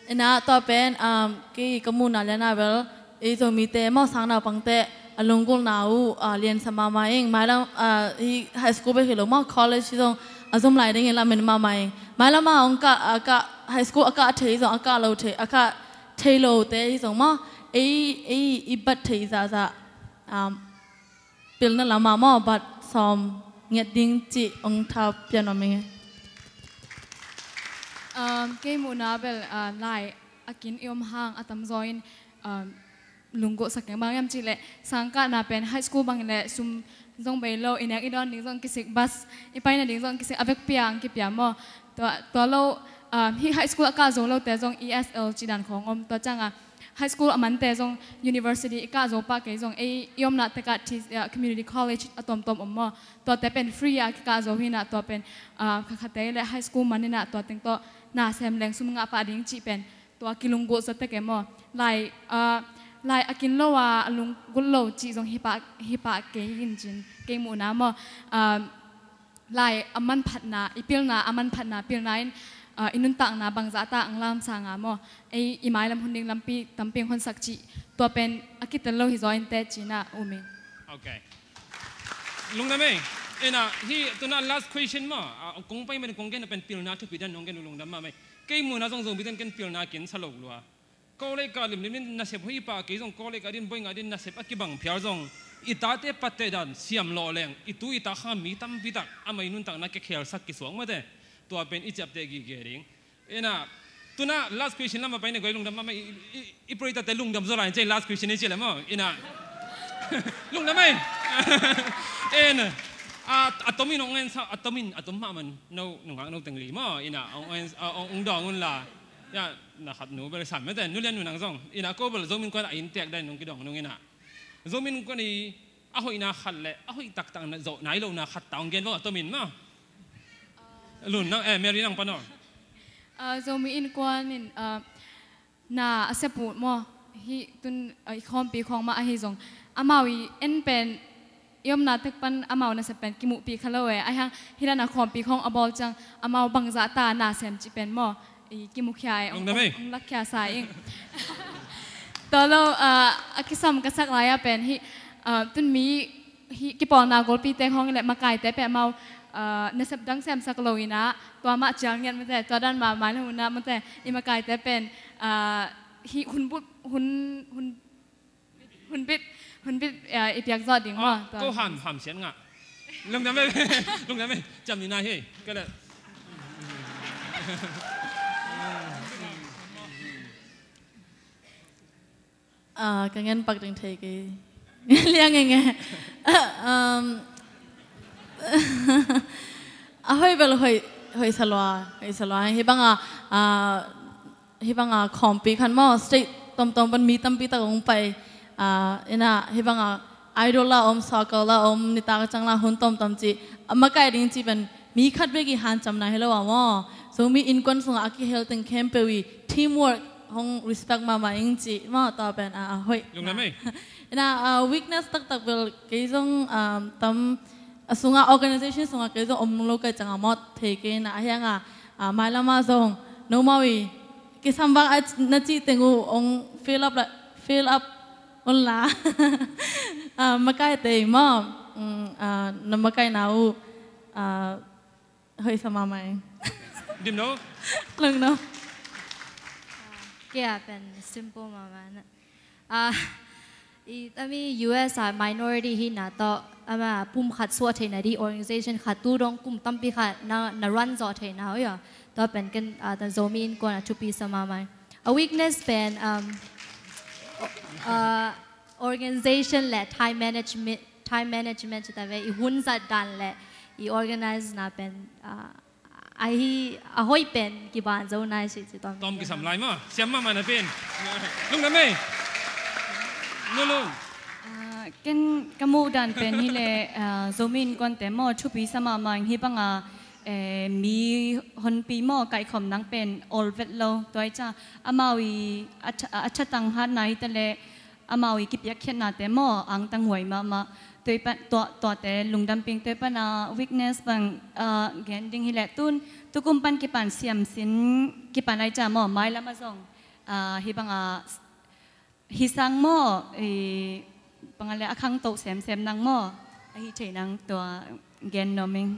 Ina tua pen, um, kei ka muhna le na bel, ei Zomite maw, sang naupangte a lunggulhna uh, a, liansa mahmah ing. Mailam, a, hi high school bek hi lo maw, college hi zong a zum lai dingin lamen mahmah ing. Mailam a hong kah, a, kah, high school a kah thei zong, a kah lo thei, a kah thei lote hi zong maw, ei, ei i bat thei zahzah, um, pilna lamah maw, bat sawm nget ding cih hong tha pia nuam ing e. Um, kei muhna bel, uh, lai a kin i om hang a tamzaw in, um, lunggulhsak keng. Bang hiam cih leh sangkahna pen high school bang hi leh sum zong bei lo, i nek i dawn ding zong kisik, bus i paina ding zong kisik, a vekpi a hong kipia maw. Tua, tua lo, um, hih high school a kah zo lote zong E S L cih dan khawng om. Tua ciangah high school a mante zong university i kah zo pah kei zong, ei i omna tekah, uh, community college a tuamtuam om maw. Tuate pen free a kikah zo hi na, tua pen, uh, khakhate le high school man hi na, tua teng tawh na sem leng sum ngah pah ding cih pen tua kilunggulh sa tek e maw. Lai, uh, lai a kin lo a, a lunggulh lo cih zong hi pah, hi pah kei in cin, kei muhna maw. Um, lai a manphatna, i pilna a manphatna, pilna in, a, i nuntakna bangzah ta ang lamsang a maw, ei i mailam hun ding lampi tampi ang honsak cih, tua pen a kitel lo hi zaw in teh cina um ing. Ok. Lungdam ei. Ina, hi tuna last question maw, a, kong pai men kong gen pen pilna thupi dan nong gen uh lungdam mahmah ei. Kei muhna zong zong biten ken pilna kin sa lo lua. College kah limlim in nasep hoih pah kei zong, college kah din, boing kah din nasep a kibang phial zong, i tate patte dan siam lawh leng i tu i ta kha mi tampi tak amah i nuntakna kikhelsak kisuak mate. Tua pen i ciapteh gige ding. Ina, tuna last question lam a pai ne guai, lungdam mahmah, i, i, i pray tate lungdam zaw lai in cei last question i ci le maw. Ina. Lungdam ei. Ina. A, a tomin ong en sa, a tomin, a tom mahmah no, nungak no teng li maw. Ina, ong en, a, ong, ong dong un la. Ya, na khat nu bel sam mete, nu lian nu nang zong. Ina ko bel Zomi Innkuan a inntek dan nong kidong nong ina. Zomi Innkuan i a hoihna khat le a hoih taktak na zawh nai lohna khat ta ong gen vo a tomin maw. Lun nang, eh, Mary nang pan aw. Ah, Zomi Innkuan in, ah, na a sia put maw. Hih tun, ah, i khawmpi khawng mah ahi zong, amau i en pen i omna tek pan amau nasep pen kimuhpih kha lo e. Ahi hang hih dan a khawmpi khawng a bawl ciang amau bangzah ta na sem cih pen maw, i kimukhia e, ong, ong lakkhia sa ing. Tua lo, ah, a kisam ka sak lai a pen hih, ah, tun mi hih kipawlna golpite khawng le makaite pen amau, ah, nasep dang semsak lo ina, tua mah cial ngiat mate, tua dan mah mai lo ina mate, i makaite pen, ah, hih hun but, hun, hun Hun bit, hun bit, ah, i piak zawh ding maw. Ah, tua ko ham, ham sian ngah. Lungdam ei, lungdam ei. Ciam ni na hi. Ka le. Ah, ka ngen pak ding thei kei. Liang eng e. Um, a hoih bel hoih, hoih sa lua, hoih sa lua. Hih banga, ah, hih banga khawmpi khat maw, state tomtom pan mi tampi tak hong pai. Ah, ina, hih banga idol la om, circle la om, nitak ciang la hun tomtom ci. A makai ding ci pen mi khat bek i hancamna hi lo a maw. Zomi innkuan sungah a kihel teng khempeuh i teamwork hong respect mahmah ing ci maw, tua pen a, a hoih. Lungdam ei. Ina, ah, weakness taktak bel kei zong, um, tam, a sungah organization sungah kei zong om lo ka ciang a mawt thei kei na, a hiang a, ah, mailam ah zong nomau i kisam bang a na cih teng uh hong fill up la, fill up un la. Ah, makai tei maw. Mm, ah, na makaina uh, ah, hoih sa mahmah ing. Dim no? Lungdam. Kei a pen simple mahmah na. Ah, i tami U S a minority hi na tawh, ama pum khat suah theihna di, organization khat tu dong kum tampi khat na, na run zawh theihna uh ia. Tua pen ken, ah, ta Zomi innkuan a thupi sa mahmah. A weakness pen, um, uh, organization le time management, time management ci ta ve, i hun zat dan le i organize na pen, ah, ahi, a hoih pen kiban zo nai si ci tom. Tom kisam lai maw, siam mahmah na pen. Lungdam ei. Lulung. Ah, ken ka muh dan pen hi le, ah, Zomi innkuante maw, thupi sa mahmah ing. Hih banga, eh, mi honpi maw, kaihkhawm nang pen awl vet lo. Tua i ca amau i a tha-, a thatang hatna hi ta le, amau i kipiakkhiatnate maw, angtang huai mahmah. Tua i pan, tua, tuate lungdam ping. Tua i pana weakness bang, ah, gen ding hi leh tun, tukum pan kipan siam sin, kipan ai ca maw, mailam ah zong, ah, hih banga, hih sang maw, i, bang a le a khangto semsem nang maw, ahi thei nang tua gen nuam ing.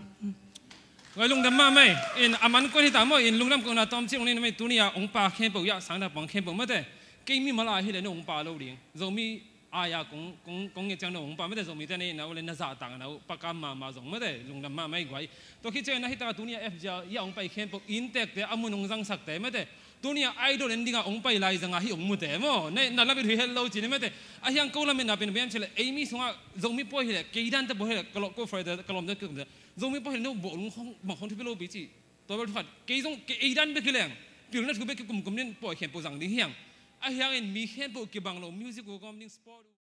Ngai lungdam mahmah ei. In a man kuan hi ta maw, in lungdam kohna tawm ci ong nei na mei, tuni a ong pa khempeuh ia, sang na pang khempeuh mate. Kei mimal a hi le no ong pa lo ding. Zomi ai a kong, kong, kong nget ciang no ong pa mate, Zomite nei na uh le na zahtakna uh pakam mahmah zong mate, lungdam mahmah ei guai. Tua khit ciang na hi ta tuni a F G ia ong pai khempeuh, inntekte a mun ong zangsakte mate. Tuni a idol en dinga ong pai lai zanga hi ong mute maw. Na, na lamet hui het lo ci ni mate. A hiang ko lametna pen biam ci le, ei mi sungah Zomi pua hi le, kei dan te pua hi le, ka lo ko fai te, ka lawm te, ka lawm te. Zomi pua hi le, no bawh lung hong, bang hong thupi lo pi ci. Tua bel thu khat, kei zong, kei ei dan bek hi leng. Pilna thu bek kikum kum nin pua khempeuh zang ding hiang. A hiangin mi khempeuh kibang lo, music uh kawm ding, sport uh.